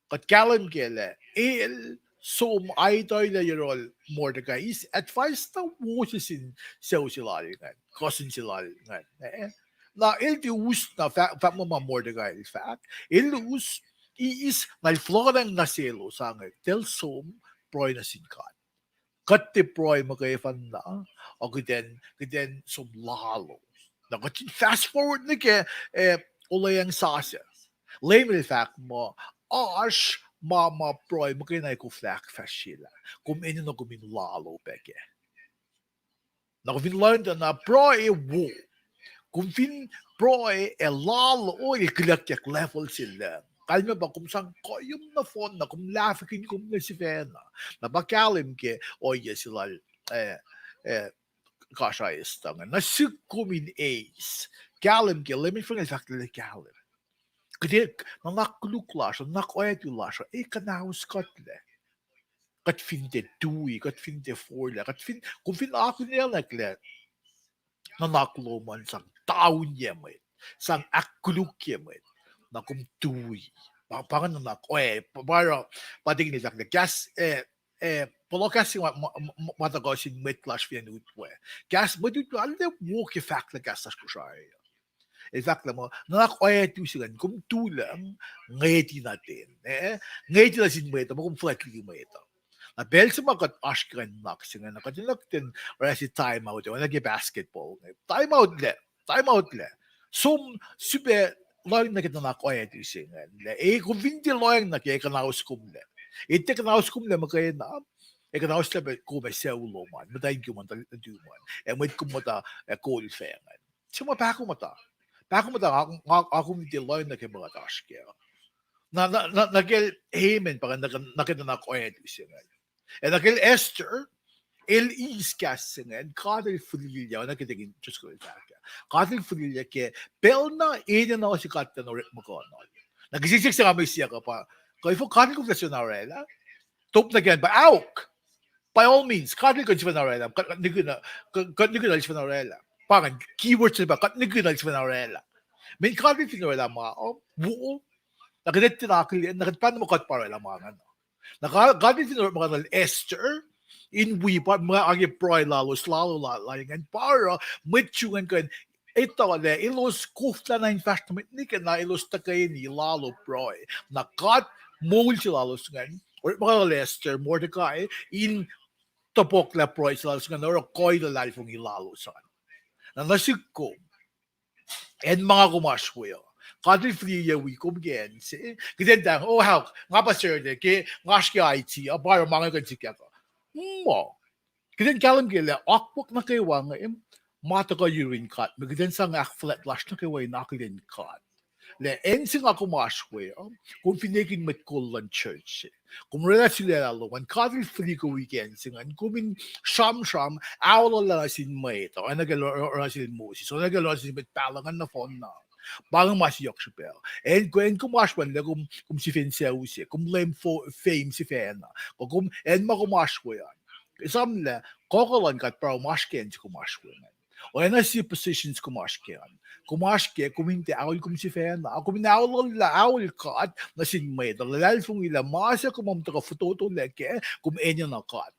Kuht kahlwem kac lah el som aituhlac yohrohl Mordecai, eis advice na wo se sin sucu se lal ingacn, cousin se lal ingacn. Eh, na el tiac us na fahk, fahk muh ma Mordecai el fahk. El us, eis na el fohlohkohnacng nuh selos, sang el, tiac som pruhe nuh sin God. Kuht tiac pruhe muhkwena, a kuht in, kuht in som lalos. Na kuht in fast forward nuh ke, eh, olweacng sasuc. Leum el fahk muh, oasr ma ma pruhe muhkwena koflah ahkfahsryelah. Kom enenuh kom in lalo pac kac. Na kom fin lohacng tuh na pruhe wo. Kom fin pruhe ac lalo, el kihluckyak level se lucng. Kalmac pa kom sang koyom nohfohn na kom lahfwekihn kom nuh sifacna. Na pa kahlwem ke ohiyac se lal, eh, eh, kasruh Esther ingacn. Na sihk kom in eis. Kahlwem ke Leum el fahk lah kahlwem. Kuht, nuhnak koluk lasr uh, nuhnak oatu lasr uh, ac kuhnahos kuhtlac. Kuht fin tiac tui, kuht fin tiac forlah, kuht fin, kom fin akihlen nuh kac lah nuhnak lom an sang taunye mwet, sang ahkkolukye mwet, na kom tui. Pa, pa ingacn nuhnak, eh, pa, pa oruh, pa Deacon el fahk lah kahs, eh, eh, pohloh kahs se ma, ma, ma, ma tuhkuh sin mwet lasr fin acn Utwe. Kahs mwet Utwe, arlac wo ke fahk lah kahs lasr Kosrae. El fahk lah muh nuhnak oatu se ingacn, kom tu lucng, ngweti na ten, eh, ngweti na sin mwet uh, muh kom fuhlwact liki mwet uh. Na pacl se ma kuht oasr ke nuhnak se ingacn, kuht enenuh kuht in orwaclah time out, oacna ke basketball inge. Time out lac, time out lac. Som sifilpac lohacng nuh ke nuhnak oatu se ingacn lac. E, kom fin tiac lohacng nuh ke, kuhnahos kom lac. E tiac kuhnahos kom lac muhkwena, ac kuhnahoslah pac kom ac sucu lom an, muhtwacn kom an, tuhlihk nuhtum an, ac mwet kom muhta ac kol fah ingacn. Se ma pahkomuhta. Pahkomuhta nga, nga, nga kom tiac lohacng nuh ke ma kuht oasr kac. Na, na, na, nuh kacl Haman pa ingacn, nuh ke, nuh ke nuhnak oatu se ingacn. Ac nuh kacl Esther, el eis kahs se ingacn, God el fihliyac, oacna ke Deacon Driscoll el fahk ah. God el fihliyac ke pacl na enenuh se God elan orekmakihnuhl. Na kihsihk se nga mwe siyuck uh pa, kuh efuh God el koflah sifacna orwaclah? Top nuh ke an pa ahok. By all means, God el kuh in sifacna orwaclah, kuht, kuht nihkihn, kuht, kuht nihkihn el sifacna orwaclah. Pa ingacn, keywords se pa, kuht nihkihn el sifacna orwaclah. Mweyen God el fin orwaclah ma, uh, wo, na kuht etuh na akihlen, na kuht pahng muh kuht pa orwaclah ma ingacn. Na God, God el fin orekmakihnuhl Esther, in wi pa ma ake pruhe lalos, lalo la, la ingacn pa oruh mwet su ingacn kuh in etuh lah elos koflah na in fahsr nuh met nwe ke na elos tuhkweni lalo pruhe. Na God moul se lalos ingacn, orekmakihn Esther, Mordecai, in topuklah pruhe se lalos ingacn, oruh kuh in luhlahlfongi lalos an. Na nuh sihk kom, acn ma nga kom oasr we uh, God El fihliyac wi kom ke acn se. Kuht in tang, oh, how, nga pa Serle ke, nga oasr ke I T, a pa oruh ma inge kuh in sikyak uh. Muh. Kuht in kahlwem ke lah akwuck nuh kwewa inge, ma tuhkuh yurin God, ma kuht in sang ahkfuhlwact lasr nuh kwewa in akihlen God. Lah acn se nga kom oasr we uh, kom fin ekihn mwet kol luhn church se, kom orwaclah sulaclah lom an, God El fihli kom wi ke acn se ingacn, kom in sramsram, aollah nuh sin mwet uh, oacna ke oruh sel Moses, oacna ke oruh sin mwet pahluh ingacn nohfohn na. Pa inge ma se yohk srihpac. Acn, acn kom oasr we an lah kom, kom sifacna sucu se, kom leum fo-, fame sifacna. Kuh kom, acn ma kom oasr we an, esam lah kuhkuh luhn God pa oasr ke acn se kom oasr we ingacn. Oacna sie positions kom oasr ke an, kom oasr ke, kom in tiac aol kom sifacna, kom in aollah, aol God nuh sin mwet uh, luhlahlfongi lah ma se kom tuhkuh fototolac kac, kom enenuh God.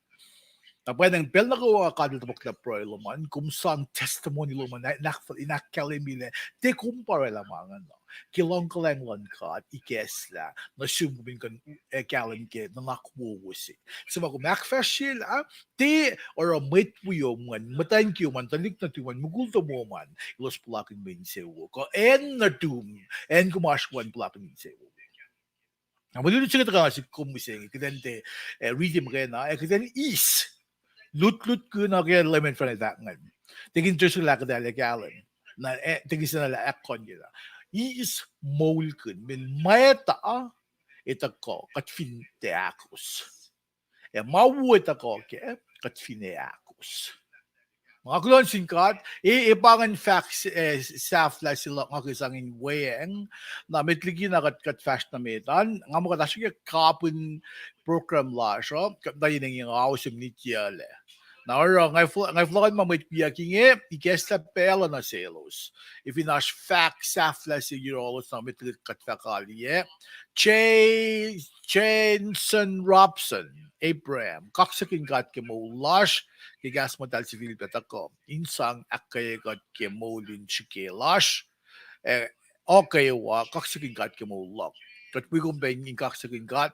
Na pwacnwacng pacl nuh kwewa God El topuklah pruhe lom an, kom sang testimony lom an, in ahk-, in ahkkahlwemye lah tiac kom pa orwaclah ma ingacn uh. Ke luhngkuhlwacng luhn God ikacslah nuh sum, kom in kuh in, eh, kahlwem ke nuhnak wowo se. Suc ma kom ahkfahsryelah, tiac oruh mwet wiom an, muhtwacn kiyom an, tuhlihk nuhtum an, mukul tomom an, elos puhlakihn mwe insewowo. Kuh acn nuhtum, acn kom oasr we an puhlakihn insewowo. Na mwe lutlut se inge tuhkuh nuh sihk kom mihsenge, kuht in tiac, eh, riti muhkwena, ac kuht in eis lutlut kuh na ke Leum in fahk ingacn. Tiac kuh in tuhsruhk lah kuht ac kahlwem. Na, eh, tiac kuh in sena lah ahkkuhnye lah eis moulkihn, mweyen mwet uh, etuh kuh, kuht fin tiac ahkos. Ac ma wo etuh kuh kac, kuht fin ac ahkos. Nga kuloh nuh sin God, e, e pa ingacn fahk, eh, sahflah se luhk nga ke sang in weacng, na met liki na kuht, kuht fahsr nuh met an, nga muh kuht oasr ke kapihn program lasr uh, kuht na yen inge nga oasr minit yac lac. Na oruh, nga fl-, nga fohlohkohnma mwet wiyuck inge, ikacslah pacl uh nuh selos. Ac fin oasr fahk sahflah se yohrohlos na met liki kuht fahk kaliyac. J-, Jensen Robson, Abraham, kaksakihn God ke moul lasr, ke kahs muhtahl sifilpac tuhkuh in sang ahkkweye kuht ke moul in srihke lasr, eh, uh, kwewa, kaksakihn God ke moul luhk. Kuht wi kom pac in kaksakihn God.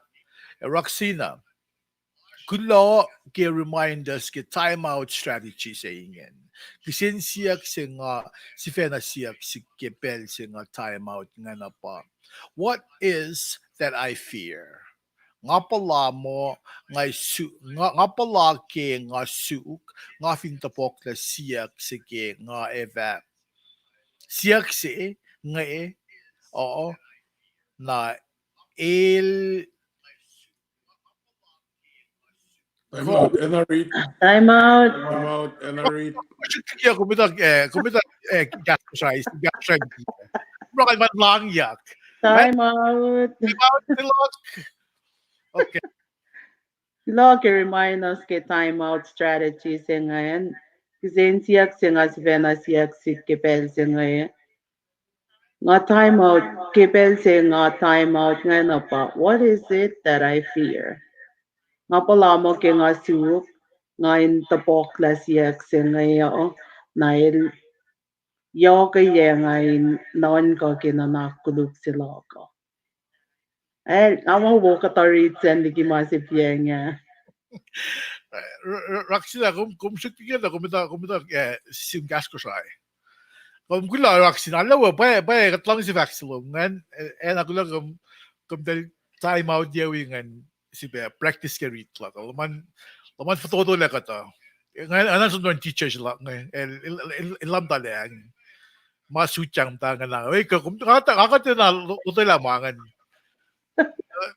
Eh, Raksina, kuloh ke remind us ke time out strategy se ingacn. Kihsen siyuck se nga sifacna siyuck sihk ke pacl se nga time out ingacn uh pa, what is that I fear? Nga puhla muh, nga su-, nga, nga puhla ke nga suk, nga fin tohpohklah siyuck se ke nga ac fah, siyuck se inge, uh, na el Time out, N R E. Time out. Time out, N R E. Kom etuh, eh, kom etuh, eh, kahs Kosrae, kahs Kosrae. Bro, kalman langyak. Time out. Time out, luhk. Okay. Kuloh ke remind us ke time out strategy se ingacn. Kihsen siyuck se nga sifacna siyuck sihk ke pacl se inge. Nga time out, ke pacl se nga time out ingacn uh pa, what is it that I fear? Nga puhla muh ke nga suk, nga in tohpohklah siyuck se inge uh, na el yohkwelihk nga in nuhnkuh ke nuhnak koluk se luhk uh. Eh, nga muh wo kuht oruh rit sacn liki ma se piacng ah. R-, R-, Raksina, kom, kom srihke tuh, kom etuh, kom etuh, eh, sihm kahs Kosrae. Kom kuloh Raksina, lah wo, pwacye, pwacye, kuht luhngse fahk se lom ingacn, eh, na kuloh kom, kom tuh time out yac wi ingacn, sifilpac practice ke rit luhk. Luhman, luhman fototolac kuhtuh. Nga, nga som nuh teacher se luhk inge, el, el, el, el lam talacng. Ma sutjang muhta ingacn. Oi, kom, nga, nga kuht na lo-, lotwelah ma ingacn.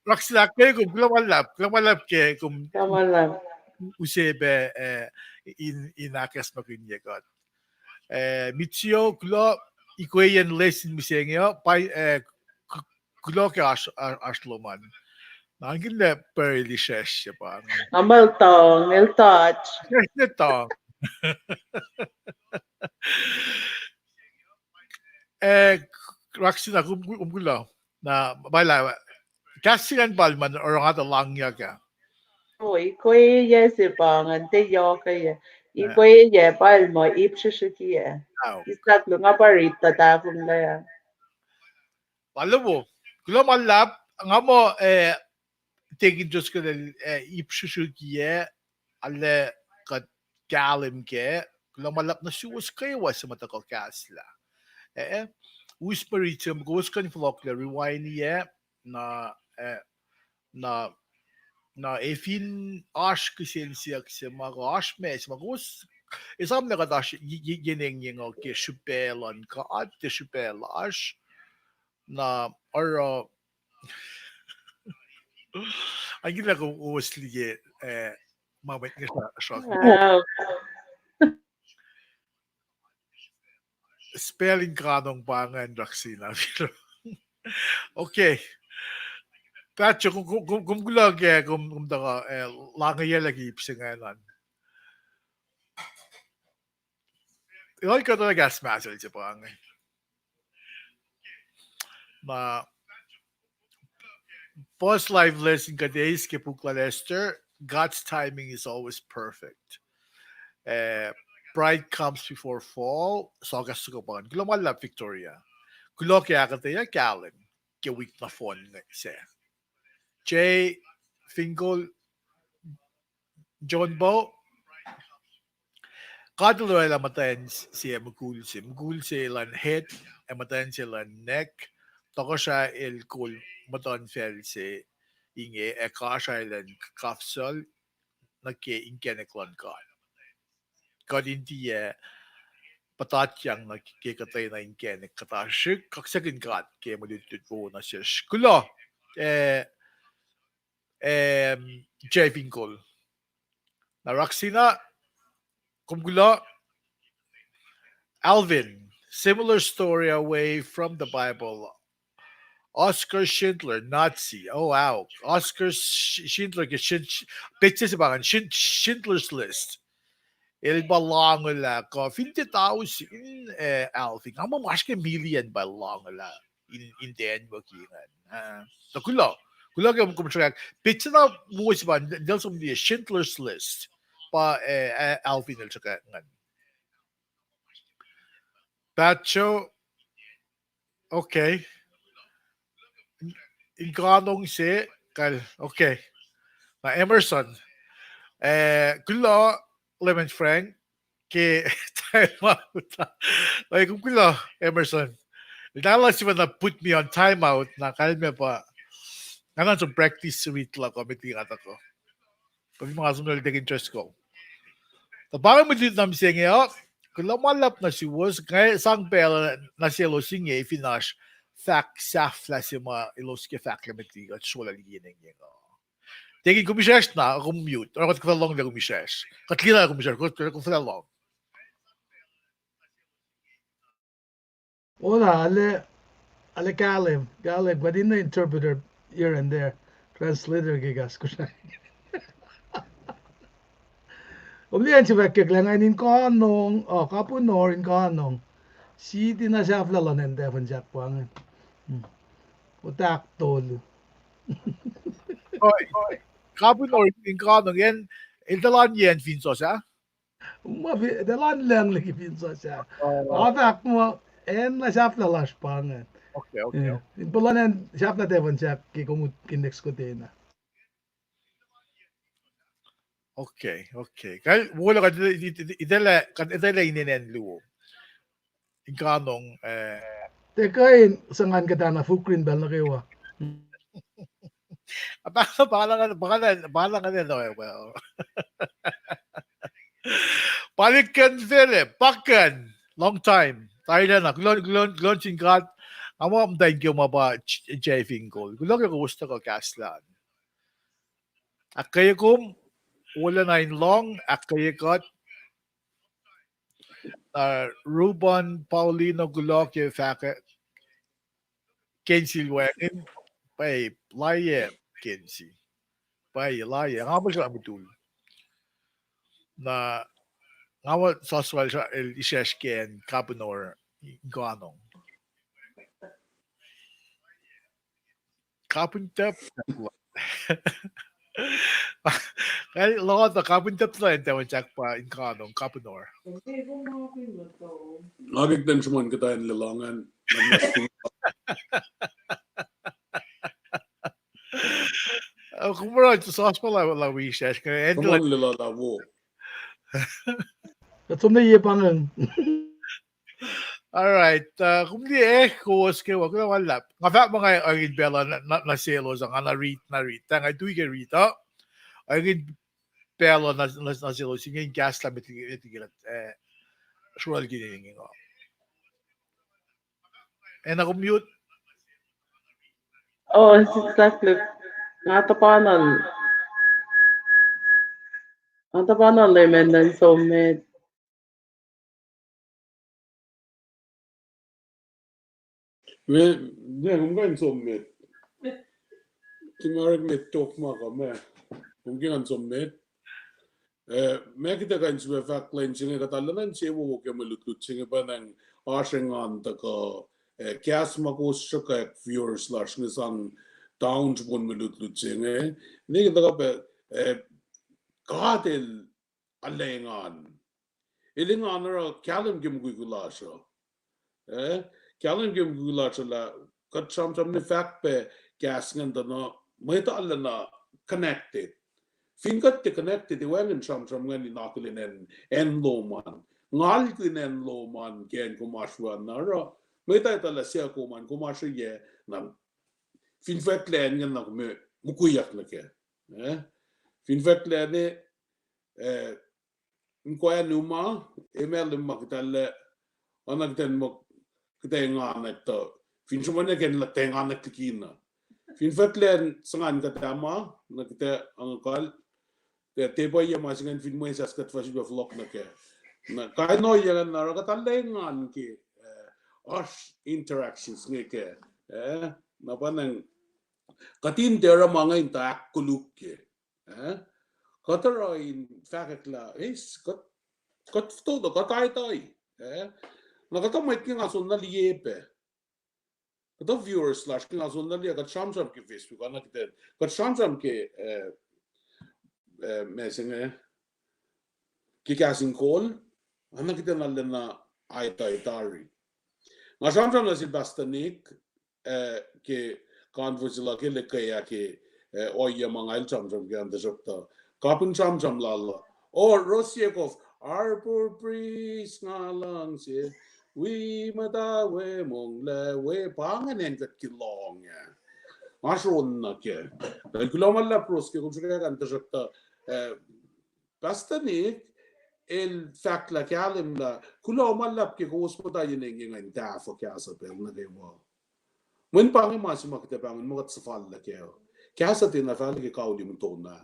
Raksina, ke kom, kuloh ma luhlahp, kuloh ma luhlahp ke kom use pac, eh, in, in ahkacsmakihnye kuht. Eh, Mitsio, kuloh, ikweyacn lesson mihsenge uh, pa, eh, k-, kuloh ke oasr, oasr lom an. Na kihtin lah pacl israsr se pa. Nga muh el tong, el touch. Israsr ne tong. Eh, Raksina, kom, kom kuloh. Na, pa lah, kahs se ingacn pa luhman oruh nga tuh langyak ah. Mo, ikweye se pa ingacn, tiac yohk ah. Ikweye pacl muh ip srihsrihkiyac. Isak lu nga pa riti tahfonglac ah. Lalo wo, kuloh ma luhlahp, nga muh, eh, tekin tos kuh, eh, ip srihsrihkiyac, arlac kuht kahlwem kac, kuloh ma luhlahp nuh suwos kwewa suc muh tuhkuh kahslah. Eh, us ma riti se, kowos kuh in fohlohklac rewind-i ah, na, eh, na, na efin oasr kihsen siyuck se ma kuh oasr ma se ma kowos, esam na kuht oasr ye, ye, yen engyeng uh ke srihpac luhn God, ke srihpac lasr, na oruh, akihlen kowos liye, eh, ma mwet inge sra-, sra-, spelling kanong pa ingacn Raksina. Okay. Patsho, kom, kom, kom, kom kuloh ke, kom, kom tuhkuh, eh, langeyacl ke ip se ingacn an. Eol kuhtuh kahs ma sel se pa ingacn. Na, first live lesson kuht eis ke puk lal Esther, God's timing is always perfect. Eh, pride comes before fall, so kahs soko pa ingacn. Kuloh ma luhlahp Victoria. Kuloh ke ahkuhtweyac kahlwem ke wik nohfohn se. Jay Finkel, John Bo, God El oraclah muhtwacn se ac mukul se, mukul se luhn head, ac muhtwacn se luhn neck, tohkohsrah El kol muhtuhnfacl se inge ac kahsruh elan kafsal nuh ke inkacnek luhn God. Kuht in tiac puhtatyang nuh ke kuhtwena inkacnek kuhtasrihk, kaksakihn God ke mwe lutlut wowo nuh sesr. Kuloh, eh, eh, Jay Finkel. Na Raksina, kom kuloh. Alvin, similar story away from the Bible. Oskar Schindler, Nazi. Oh, wow. Oskar Sch-, Schindler ke Schind-, petsac se pa ingacn, Schind-, Schindler's List. El pa lahngolah kuh fin tiac tausin, eh, Alvin. Nga muh ma oasr ke million pa lahngolah in, in tiac muhkwena. Ah, so kuloh. Kuloh ke kom sruhkwack. Petsac na wo se pa, Nelson Mandela, Schindler's List. Pa, eh, eh, Alvin el sruhkwack ingacn. Patsho, okay. In kanong se, kal, okay. Na Emerson. Eh, kuloh, Lemon Frank, ke time out. Oe, kom kuloh, Emerson. Eltahl sifacna put me on time out, na kalmac pa. Nga na som practice riti luhk uh met liki nga tuhkuh. Kuh fin ma nga som nuh Deacon Driscoll. Tuh pa inge mwe lutlut na mihsenge uh, kuloh ma luhlahp nuh suwos, nga sang pacl nuh selos inge fin oasr fahk sahflah se ma elos ke fahk lah met liki kuht srolah liki yen engyeng uh. Deacon, kom israsr na, kom mute, oruh kuht kuhfa lohng lah kom israsr. Kuht liye na kom israsr, kuht, kuht kuhfa lohng. Ola, ale, ale kahlwem, kahlwem, kuht in interpreter here and there, translator ke kahs Kosrae. Kom liye an sifackyucklac nga in kanong, oh, kapin oruh in kanong. Siti na sahflah luhn acn Tafon Sak pa ingacn. Hmm. Otak tolu. Oi, oi. Kapin oruh in kanong, acn, eltahl an ye acn Finsosa? Ma fi-, eltahl an lucng liki Finsosa. Oh. Nga fahk muh, acn na sahflah lasr pa ingacn. Okay, okay, eh, okay. In puhlan acn sahflah Tafon Sak ke kom mut ke next kuhtwena. Okay, okay. Kal, wolo kuht, it-, it-, itaclah, kuht itaclah inen acn luo. In kanong, eh. Tiac kuh in sang an kuhtana fukrin pacl nuh kwewa. Pa, pa, pa, pa, pa, pa, well. Palik kuh in fele, pa kuh in, long time. Tailacna, kuloh, kuloh, kuloh sin God. Nga muh muhta in ke ma pa J-, Jeffin Kol. Kuloh ke kowos tuhkuh kahs lal. Ahkkweye kom, wolacna in lohng, ahkkweye kuht. Uh, Ruben Paulino, kuloh ke fahk, Kensil wacngihn, pwacye, laye, Kensi. Pwacye, laye, nga muh sra mutul. Na, nga muh sasual sra, el israsr ke acn Kapunor, Ganong. Kapin tap. Nga loh tuh kapin tap na in taman jack pa in kanon kapin or. Nga ke ten sruhmuhn kuhtuh in lelongan. Kumra to saspa la la wishes. Come on, lelala wo. That's on the year pangan. All right. Uh, kom liye, eh, kowos ke wa, kulo ma luhlahp. Nga fahk ma nga oakin pacl uh na, na, na selos, nga na read, na read. Tang I do ke read uh. Oakin pacl uh na, na, na selos, ingin kahs lah met, met, met, eh, sruel kini inge. Eh, na kom mute. Oh, exactly. Nga tapanon. Nga tapanon lemen nan som met. Me, me, kom kain som met. Timarek met tok ma ka me. Kom ke ngan som met. Eh, me kuhtuh kain sifilpac fahk lwen se inge kuht arulacna insewowo ke mwe lutlut se inge pa nang oasr engan tuhkuh, eh, kahs ma kowos sruhkwack viewers lasr inge sang town srihpen mwe lutlut se inge. Ne kuhtuh kuh pac, eh, God el arulacna engan. El engan oruh kahlwem ke mukwikwi lasr uh. Eh, kahlwem ke mukwikwi lasr uh lah kuht sramsram ne fahk pac kahs ingacn tuh na mwet arulacna connected. Fin kuht tiac connected, ac wacngihn sramsram ingacn in akihlen acn, acn lom an. Ngal kihn acn lom an ke acn kom oasr we an na oruh mwet ah etuh lah suc kom an, kom oasr oyac, na fin fahk lah acn ingacn na kom mukwikwi nuh kac. Eh, fin fahk lah ne, eh, in koa numa, email ma kuhtuh lah, oacna kuhtuh ma kuhtuh engan etuh. Fin sruhmuhn ke lah kuhtuh engan liki na. Fin fahk lah suhngan kuhtuh ma, na kuhtuh angkal, kuhtuh tepuh ye ma se ingacn fin mwesahs kuht fahsr pac fohlohk nuh kac. Na kain ohiyac ingacn na oruh kuht arulacna engan ke, eh, oasr interactions inge kac. Eh, na pa nang kuht in tiac oruh ma inge in tuh ahkkoluk kac. Eh, kuht oruh in fahkwack lah, eh, kuht, kuht fototo, kuht aituh. Eh, na kuhtuh mwet ke nga soenna liye pac. Kuhtuh viewers lasr ke nga soenna liye, kuht sramsram ke Facebook, oacna kuhtuh, kuht sramsram ke, eh, eh, ma se inge, ke Kahs in Kol, oacna kuhtuh na lacna aituh tari. Nga sramsram nuh sel Pastor Nick, eh, ke conference lal ke Likeah ke, eh, ohiyac ma nga el sramsram ke an tuhsruhktuh kapihn sramsram lal uh. O, Rosie Kof, Harbor Bridge nga luhngse, wi muhta we monglac we, pa ingacn acn kuht ke lohng ah. Nga sron nuh kac. Kuloh ma luhlahp Rosie ke kom sruhkwack an tuhsruhktuh, eh, Pastor Nick el fahk lah kahlwem lah kuloh ma luhlahp ke kowos muhta yen inge ngan tahfuh kahs uh pacl nuh kwewa. Mweyen pa inge ma se ma kuhtuh pahngon ma kuht suhfal nuh kac. Kahs uh tiacna fahla ke kauli muhtuhnoa.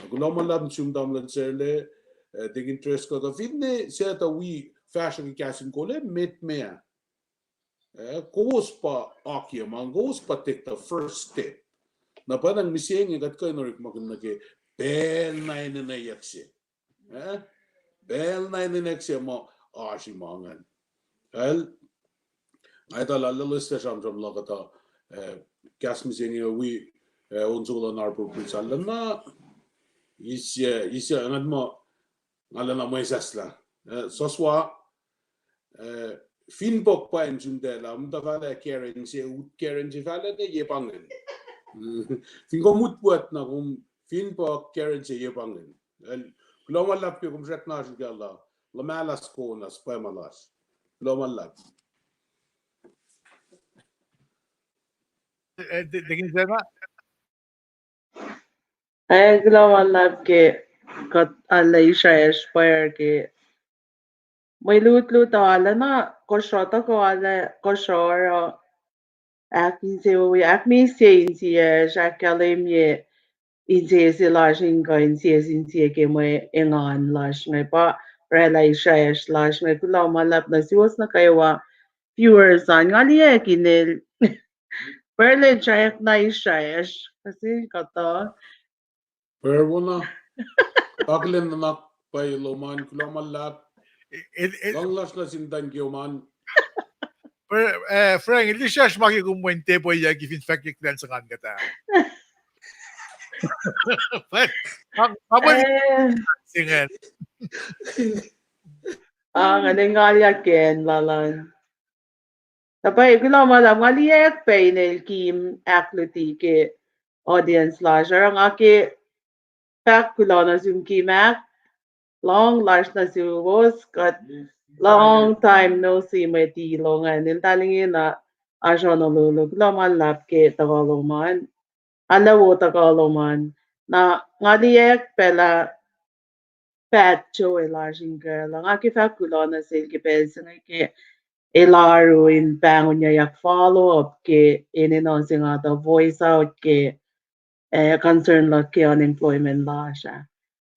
Kuloh ma luhlahp nuh sum tamuhlwel Serle, eh, Deacon Driscoll, kuh finne suc tuh wi fahsruh ke Kahs in Kol, met ma, eh, kowos pa akiyac ma, kowos pa take the first step. Na pa nang mihsenge kuht kuh in orekmakihn nuh ke pacl na enenweyuck se. Eh, pacl na enenweyuck se ma oasr ma ingacn. El, nga etuh lah elos tiac sramsram lah kuhtuh, eh, kahs mihsenge wi, eh, on soko luhn Harbor Bridge arulacna, isye, isye, nga muh, nga lacna mwesahslah. Eh, soswa, eh, fin pok pa in sun tacl ah, muhta fahla Karen se, ut Karen se fahla ne ye pa ingacn. Fin kom utwet na kom, fin pok Karen se ye pa ingacn. El, kuloh ma luhlahp ke kom srackna srihkacl ah, luhmahlah soko na suhpwacma lasr. Kuloh ma luhlahp. Eh, de-, Deacon Zema? Eh, kuloh ma luhlahp ke kuht arlac isracsr pwacr ke mwe lutlut uh arulacna kosro, tuhkuh arlac kosro oruh ahkinsewowo, ahkmihsye insiyacsr, ahkkahlwemye insese lasr in kuh in sie sin sie ke mwe engan lasr inge pa oraclah isracsr lasr inge. Kuloh ma luhlahp nuh suwos nuh kwewa viewers an, nga liye kihtin el pacl el srackna isracsr, kuh sie kuhtuh. Pacl wona, akihlen nuhnak pwacye lom an, kuloh ma luhlahp. Luhngse lasr nuh sin Tanki Oman. Frank, el isracsr ma ke kom wen tepuh yuki fin fahkwack lah suhngan kuhtuh. Pwacye, nga, nga pwacye. Eh. Singe. Ah, nga ne ngalyak ke acn lalan. Na pwacye, kuloh ma luhlahp, nga liyacack pac inel Kim ahkluti ke audience lasr uh, nga ke fahk kuloh nuh sum Kim ahk, lohng lasr nuh suwos, kuht long time no see, mwet Ilo ingacn, eltahl ingena oasr ono lolo, kuloh ma luhlahp ke tuhkuh lom an. Arlac wo tuhkuh lom an. Na nga liyacack pac lah Pat Joe el oasr inkucl uh. Nga ke fahk kuloh nuh sel ke pacl se inge ke el oaru in pahngonyuyak follow up ke enenuh se nga tuh voice out ke, eh, concern luhk ke unemployment lasr ah.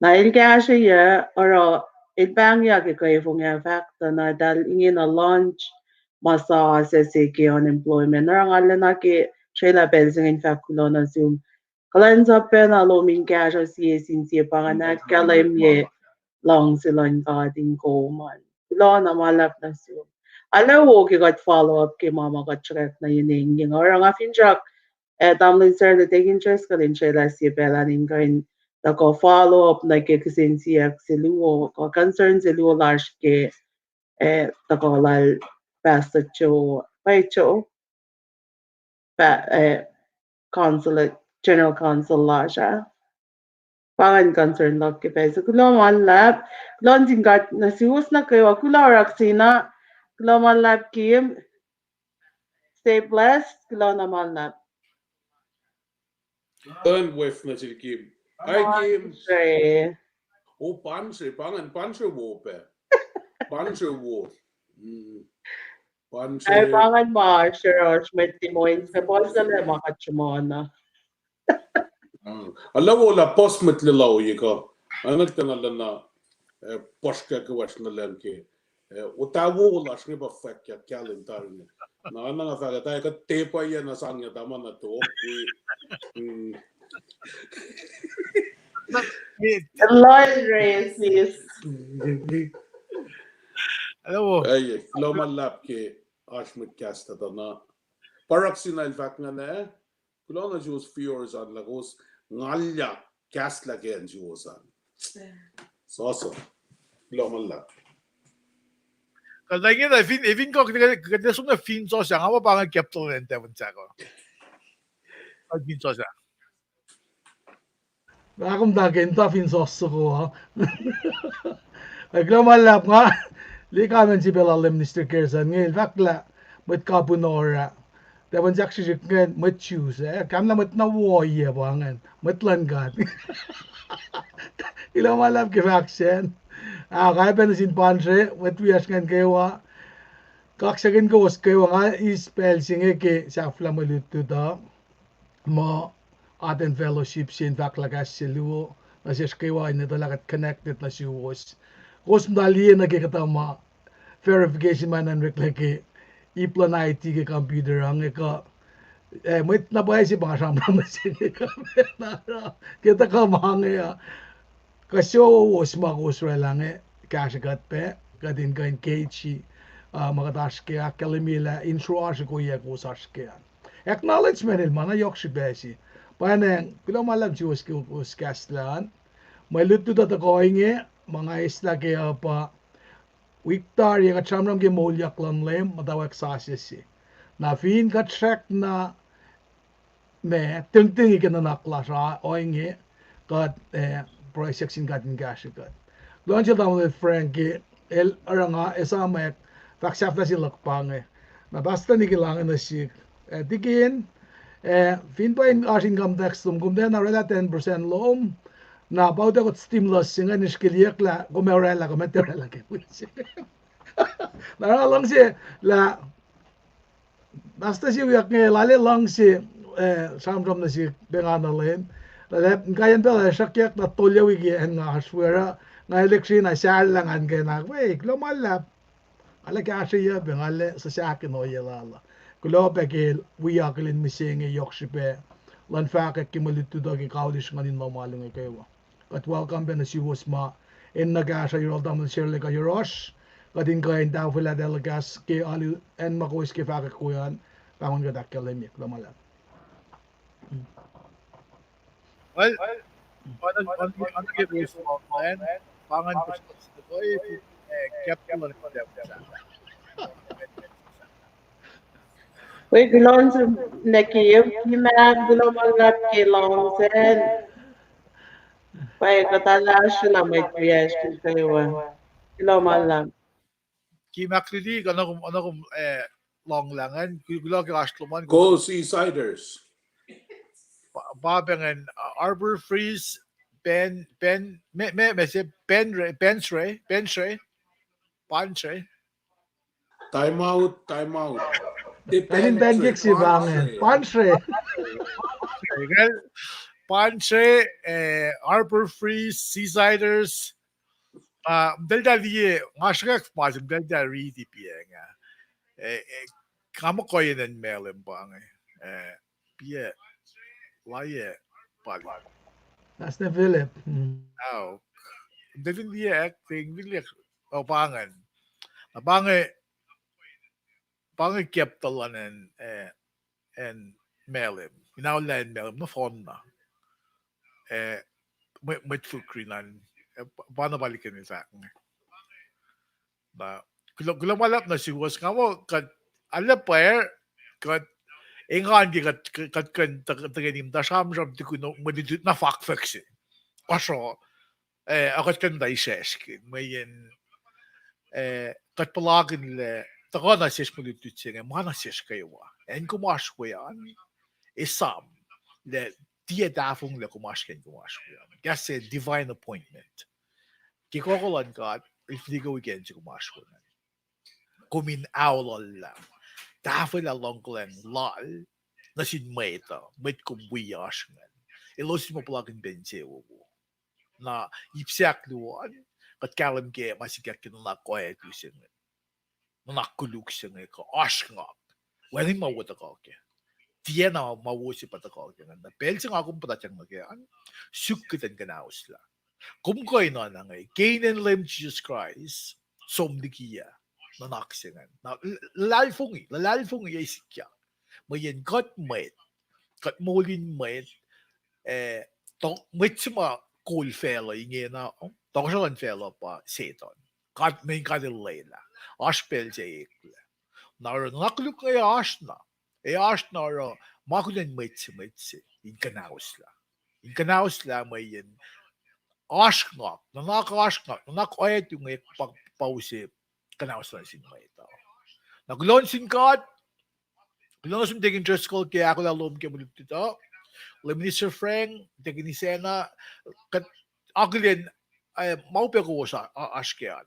Na el kahsrweyuc, oruh el pahngyak ke kwefongi ah fahk tuh na eltahl ingena launch ma sasuc se ke unemployment. Oruh nga lacna ke srwaclah pacl se inge in fahk kuloh nuh sum. Kuhlwacnsap pacna lom in kahsruh sie sin sie pa ngan ahkkahlwemye luhngse luhn God in kom an. Kuloh na ma luhlahp nuh sum. Arlac wo ke kuht follow up ke ma ma kuht sruhkwack nuh yen inge. Oruh nga finsrak, eh, tamuhlwel Sarla, take interest kuht in srwaclah sie pacl an in kuh in tuhkuh follow up nuh ke kihsen siyuck se luo, kuh concern se luo lasr ke, eh, tuhkuh lal Pastor Joe, Pastor Joe, pa, eh, council, general council lasr ah. Pa ingacn concern luhk ke pacl se. Kuloh ma luhlahp, kuloh nuh sin God nuh suwos nuh kwewa, kuloh Raksina, kuloh ma luhlahp Kim. Stay blessed, kuloh na ma luhlahp. Kuloh wef nuh sel Kim. Hi, Kim. Pansre. O, pansre, pa ingacn, pansre wo pac. Pansre wo. Mm. Pansre. Ac pa ingacn ma sruhsr met timoin se puhs na ma kuht sruhmuhn. Ah, arlac wo lah puhs met lwelah ohiyac kuh. Anat tuh nga lacna, eh, puhsrkak ke wasr nuh lucng ke. Eh, otawo lasr inge pa fwackyak kahlwem tari inge. Na, na nga fahk, tari kuht tepa yac na sang yac tama na tok. Mm. Lol racist. Hello. Eh, kuloh ma luhlahp ke oasr mwet kahs tuh tuh na. Pa Raksina el fahk ingacn, eh? Kuloh nuh suwos viewers an lah kowos ngalyak kahslah ke acn suwos an. Sasa. Kuloh ma luhlahp. Kuht ingena fin, fin kuht, kuht som na fin sasa, nga pa pa nga capital in Devon Sacco. Fin sasa. Nga kom ta ke in ta fin sasa soko. Kuloh ma luhlahp nga. Liye comment se pacl lal Minister Kerson inge, el fahk lah mwet kapin orah. Tafan sak srihsrihk ingacn mwet Jews, eh, kamlah mwet na woiyac pa ingacn, mwet luhn God. Kuloh ma luhlahp ke fahk sacn. Ah, kayac pac nuh sin pansre, mwet wiyacsr ingacn kwewa. Kaksakihn kowos kwewa, nga eis pacl se inge ke sahflah mwe lutlut uh, muh atacn fellowship se in fahk lah kahs se luo, nuh sesr kwewa in etuh lah kuht connected nuh suwos. Kowos muhta liye nuh ke kuhtuh ma verification ma in oreklac ke ip luhn I T ke computer uh, inge kuh, eh, mwet na pwacye se pa nga sramsram nuh se inge kuh, ke tuhkuh ma inge uh. Kuh suwos ma kowos orwaclah inge, kahsrwe kuht pac, kuht in kuh in keitsi, uh, ma kuht oasr ke ahkkahlwemye lah in sruasr koyac kowos oasr ke an. Acknowledgement el ma na yohk srihpac se. Pa inge, kuloh ma luhlahp suwos ke kowos kahslah an. Mwe lutlut uh tuhkuh inge, ma nga eslah ke uh pa wik tari ah kuht sramsram ke moulyak luhn Leum, muhtwacwacack sasuc se. Na fin kuht srackna ma, tongtong ke nuhnak lasr uh ohinge, kuht, eh, pruhe siyuck sin God in kahsrwe kuht. Kuloh nuh sel tamuhlwel Frank ke el oruh nga esamwack fahk sahflah se luhk pa inge. Na pastor Nick el ange nuh sihk, eh, Tikin, eh, fin pa in oasr income tax lom, kom tiacna orwaclah ten percent lom, na pa utuckuh stimulus se ingacn, isrkeliyuck lah kom ac orwaclah, kom ac tiac orwaclah ke pweng se. Na oruh luhngse lah pastor se wiyuck inge, lal ac luhngse, eh, sramsram nuh sihk pacna Leum. Lal ac, inkaiyacn pacl ah sruhkyuck na tolyac wik acn nga oasr we oruh, nga elek srihna sahlah ngan kena, we, kuloh ma luhlahp. Nga lah kahsrweyuc pac, nga lah suhsahkihn ohiyac lal uh. Kuloh pac ke wi akihlen mihsenge yohk srihpac luhn fahkwack ke mwe lutlut uh ke kauli sruhngacn in lohm alu inge kwewa. Kuht welcome pac nuh suwos ma enenuh kahsruh yohrohl tamuhlwel Sarla kuh yohrohsr, kuht in kuh in tahfwelah telecast ke alu acn ma kowos ke fahkwack we an, pahngon kuht ahkkahlwemye. Kuloh ma luhlahp. Well, on, on, on the Rose Longland, pangan pa, eh, Captain Longland. Wi, kuloh nuh sum nuh ke, Kimak, kuloh ma luhlahp ke luhngse. Pwacye, kuht alasrlah mwet wiyacsr kwewa. Kuloh ma luhlahp. Kimak lili, kunohkohn, kunohkohn, eh, Longland, kuloh ke oasr lom an. Go Seasiders. Pa, pa pacngihn, uh, Harbor Freeze, Pan, Pan, me, me, me se, Pan Re, Pan Sre, Pan Sre, Pan Sre. Time out, time out. Elin Pan Kik si pa inge. Pan Sre. Pan Sre, eh, Harbor Freeze, Seasiders. Ah, mtacltahl liye, nga sruhkwack ma se mtacltahl riti piac nga. Eh, eh, nga muh kuh in acn Malem pa inge. Eh, piac, laye, pal. That's the Philip. Mm. Oh. Mtacltahl liye acting, liye, oh, pa ingacn. Na pa inge, pa inge capital luhn acn, eh, acn Malem. Inaullah acn Malem, nohfohnna. Eh, mwe-, mwet Fook Greenland, eh, pa, pa na pa liki me fahk inge. Na, kuloh, kuloh ma luhlahp nuh suwos, nga muh kuht, alu pac, kuht, engan ke kuht, kuht kuh in tuh, tuhkweni muhta sramsram tukun mwe lutlut na fahkfahk se. Asruh, eh, a kuht kuh in tuh isracsrkihn, mweyen, eh, kuht puhlakihn lah, tuhkuh nuh sesr mwe lutlut se inge, ma nuh sesr kwewa. Acn kom oasr we an, esam, lah tiac tahfonglac kom oasr ke acn kom oasr we an. Kahs se divine appointment. Ke kuh luhn God, el fihli ke weekend se kom oasr we an. Kom in aollah, tahfwelah luhngkuhlwacng lal nuh sin mwet uh, mwet kom wi oasr ingacn. Elos in muh puhlakihn pen sewowo. Na ip se ahkluo an, kuht kahlwem ke ma sikyak ke nuhnak oactu se inge. Nuhnak koluk se inge kuh oasr ngak. Wacngihn ma wo tuhkuh kac. Tiacna ma wo se pa tuhkuh kac ingacn. Na pacl se nga kom puhtatyang nuh kac an, suk kuht in kuhnahoslah. Kom kuh in oacna inge, ke inen Leum Jisus Kraist, som liki ah nuhnak se ingacn. Na, luhlahlfongi, luhlahlfongi ac sikyak. Mweyen kuht mwet, kuht moul in mwet, eh, mwet se ma kol facluh ingena, tohkohsrahi luhn facluh pa Setuhn. God, mweyen God el lwelah. Oasr pacl se eklac. Na oruh nuhnak koluk inge oasr na. Ac oasr na oruh ma kunacn mwet se, mwet se in kuhnahoslah. In kuhnahoslah mweyen oasr ngak, nuhnak oasr ngak, nuhnak oactu inge pa, pa use kuhnahoslah nuh sin mwet uh. Na kuloh nuh sin God, kuloh nuh sin Deacon Driscoll ke ahkolah lom ke mwe lutlut uh, Lay Minister Frank, Deacon Isacna, kuht akihlen, eh, ma upac kowos oasr kac an.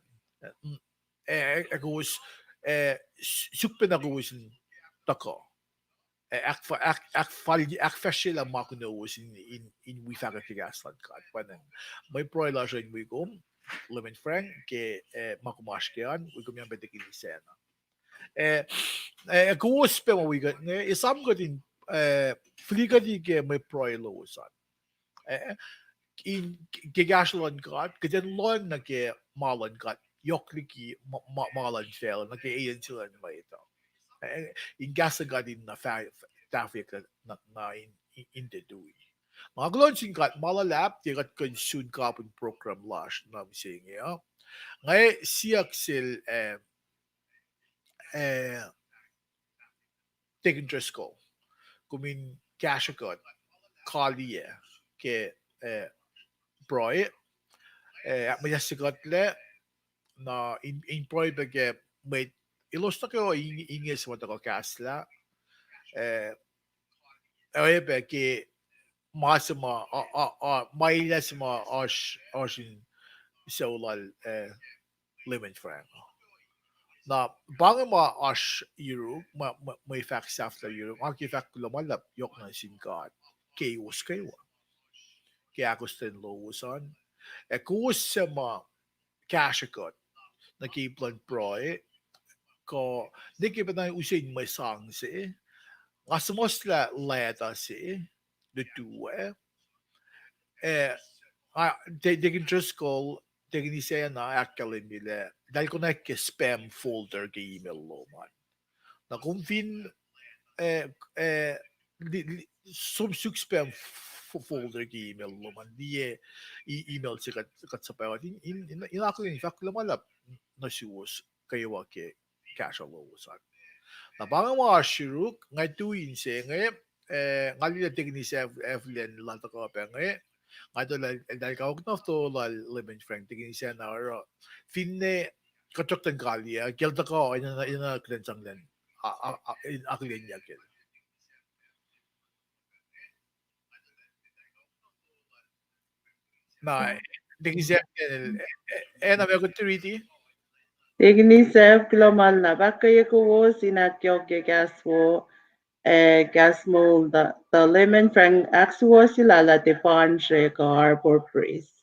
Eh, kowos, eh, suk pacna kowos in tuhkuh. Eh, ahkfahsryelah ma kunowos in, in, in wi fahkwack ke kahs luhn God. Pa ingacn, mwe pruhe lasr uh in wi kom, Lay Minister Frank, ke, eh, ma kom oasr kac an, wi kom yang pac Deacon Isacna. Eh, eh, kowos pac ma wi kuht inge, esam kuht in, eh, fihli kuht ke mwe pruhe lowos an. Eh, in, ke kahsruh luhn God, kuht in lohacng nuh ke ma luhn God, yohk liki ma, ma, ma luhn facluh, nuh ke agency luhn mwet uh. Eh, in kahs luhn God in na fah-, tahfweyuck na, na in, in, in tuh tui. Nga kuloh nuh sin God ma luhlahp ke kuht kuh in sun kapihn program lasr nuh mihsenge uh. Nga siyuck sel, eh, eh, Deacon Driscoll, kom in kahsruh kuht, kaliyac ke, eh, pruhe, eh, ahkmuhnahsye kuhtlac, na in, in pruhe pac ke mwet, elos nuh kwewa in-, inge suc ma tuhkuh kahslah, eh, oacyacpac ke ma se ma, a, a, a, ma elyah se ma oasr, oasr in sucu lal, eh, Lay Minister Frank. Na, pa inge ma oasr yuruk, ma, ma, mwe fahk sahflah yuruk, nga ke fahk kuloh ma luhlahp yohk nuh sin God kowos kwewa ke ahkostwen lowos an. Ac kowos suc ma kahsruh kuht nuh ke ip luhn pruhe, kuh nuh ke pacna use in mwe sang se, nga suhmuhslah leta se, lutu ah, eh, Deacon Driscoll, Deacon Isacna ahkkahlwemye lah eltahl konwacack ke spam folder ke email lom an. Na kom fin, eh, eh, li-, li-, som suk spam f-, folder ke email lom an, liye e-, email se kuht, kuht suhpwacot. In, in, in, in akihlen fahk kuloh ma luhlahp nuh suwos kwewa ke kahsruh lowos an. Na pa inge ma oasr yuruk, nga tui inse inge, eh, nga liye lah Deacon Isaf, Evelyn la tuhkuh pac inge, nga etuh lah eltahl kawuck na fototo lal Layman Frank, Deacon Isaf na oruh, finne kuht sruhktuhn kaliyac, ke el tuhkuh, enenuh, enenuh kuht in sang lwen, a, a, a, in akihlenyuck el. Na, Deacon Isaf, eh, eh, eh, na ma kuht riti? Deacon Isaf, kuloh ma luhlahp, ahkkweye kowos in ahkyohkye kahs wo, eh, kahs moul tuh, tuh Layman Frank ahksuwohsye lah, lah tiac Pansre kuh Harbor Breeze.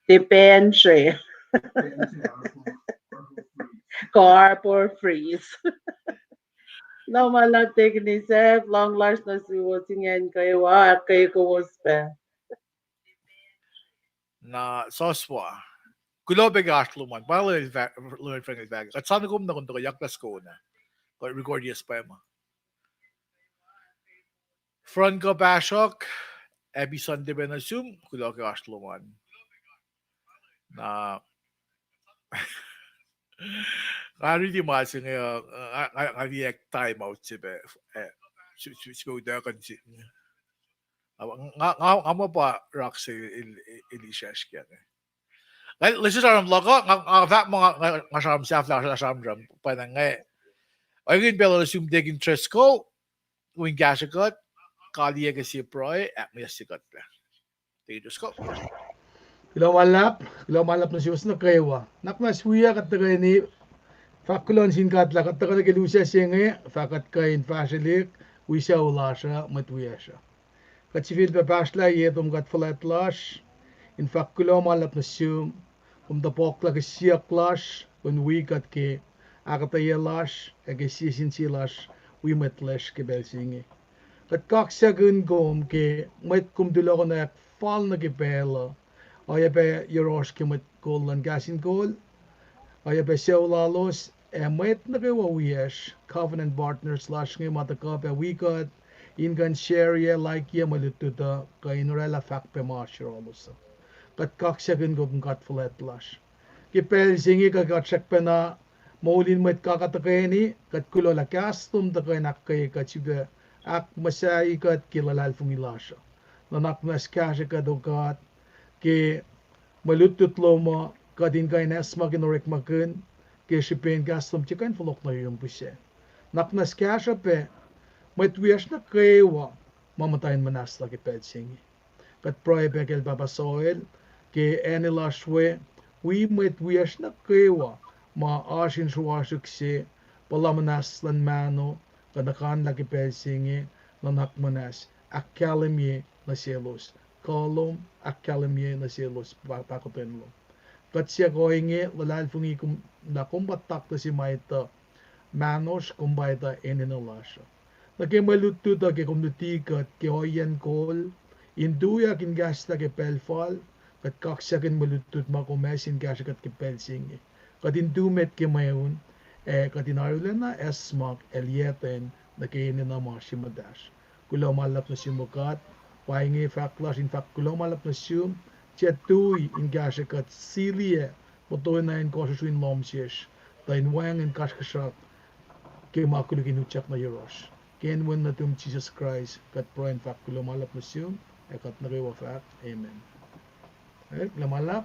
Tiac Pansre kuh Harbor Breeze. Kuloh ma luhlahp Deacon Isaf, lohng lasr nuh suwos ingacn kwewa, ahkkweye kowos pac. Na soswa. Kuloh pac ke oasr lom an. Pa Layman Frank el fahk, kuht soano kom na kom tuhkuh yaklah soko na. Kuht record yes pa ma. Frank Pashock, happy Sunday pac nuh sum, kuloh ke oasr lom an. Na, nga riti ma se inge, uh, nga, nga, nga liye time out se pac, eh, spe, spe, spe utuckuh se. Nga, nga, nga muh pa rak se el, el, el israsr ke inge. Nga, lesin sramsram luhk uh, nga, nga fahk muh nga, nga, nga sramsram sahflah, nga sramsram, pacna inge. Oacna pacl uh nuh sum Deacon Driscoll, wi in kahsrwe kuht, kaliyac ke sie pruhe, ahkmihsye kuht pac. Deacon Driscoll. Kuloh ma luhlahp, kuloh ma luhlahp nuh suwos nuh kwewa. Nuhnak muhnahs wiyuc kuht tuhkweni fahk kuloh nuh sin God lah kuht tuhkuh nuh ke lusac se inge, fah kuht kuh in fahsrwelihk wi sucu lasr uh, mwet wiyacsr uh. Kuht sifilpac pahsrlah ye tom God fuhlwact lasr, in fahk kuloh ma luhlahp nuh sum, kom tuh pohklah ke siyuck lasr, kom wi kuht ke ahkuhtweyac lasr, ac ke sie sin sie lasr wi mwet lasr ke pacl se inge. Kuht kaksakihn kom ke mwet kom tulohkohnak fal nuh ke pacl uh, oacyacpac yohrohsr ke mwet kol luhn Kahs in Kol, oacyacpac sucu lalos, ac mwet nuh kwewa wiyacsr, covenant partners lasr inge ma tuhkuh pac wi kuht, in kuh in share-ye, like-ye mwe lutlut uh, kuh in oraclah fahk pac ma oasr yohrohlos uh. Kuht kaksakihn kom God fuhlwact lasr. Ke pacl se inge kuh kuht srackpacna moul in mwet kaka tuhkweni, kuht kuloh lah kahs lom tuhkuh in ahkkweye kuht sifilpac ahkmuhsahi kuht ke luhlahlfongi lasr uh. Nuhnak muhnahs kahsrwe kuht, O God, ke mwe lutlut lom uh, kuht in kuh in acsmakihn orekmakihn, ke srihpen kahs lom tiac kuh in fohlohk nuh yurum pihsac. Nuhnak muhnahs kahsruh pac mwet wiyacsr nuh kwewa ma muhta in muhnahslah ke pacl se inge. Kuht pruhe pac kacl Pahpah Soil, ke acn lasr we, wi mwet wiyacsr nuh kwewa ma oasr in sruwasrihk se, puhla muhnahs luhn mahno, kuh nuhkanlah ke pacl se inge, nuhnak muhnahs ahkkahlwemye nuh selos kuh lom, ahkkahlwemye nuh selos pa-, pahkotwen lom. Kuht siyuck ohinge, luhlahlfongi kom lah kom pa taktuh se ma etuh mahnosr, kom pa etuh enenuh lasr uh. Nuh ke mwe lutlut uh ke kom luti kuht ke ohiyacn kol, in tuyak in kahslah ke pacl fal, kuht kaksakihn mwe lutlut ma kom ase in kahsrwe kuht ke pacl se inge. Kuht in tu met ke mweun, ac kuht in arulacna acsmak ac liyactwen nuh ke enenuh ma oasr ye muhtahsr. Kuloh ma luhlahp nuh sum, O God, pa inge fahk lasr in fahk kuloh ma luhlahp nuh sum, tiac tui in kahsrwe kuht siliyac, muhtuhnoa in kohsrusrui in lohm sesr, tuh in wacngihn kasrkuhsrak ke ma koluk in utyak nuh yohrohsr. Ke inen wen nuhtum Jisus Kraist, kuht pruhe in fahk kuloh ma luhlahp nuh sum, ac kuht nuh kwewa fahk, Amen. Eh, kuloh ma luhlahp.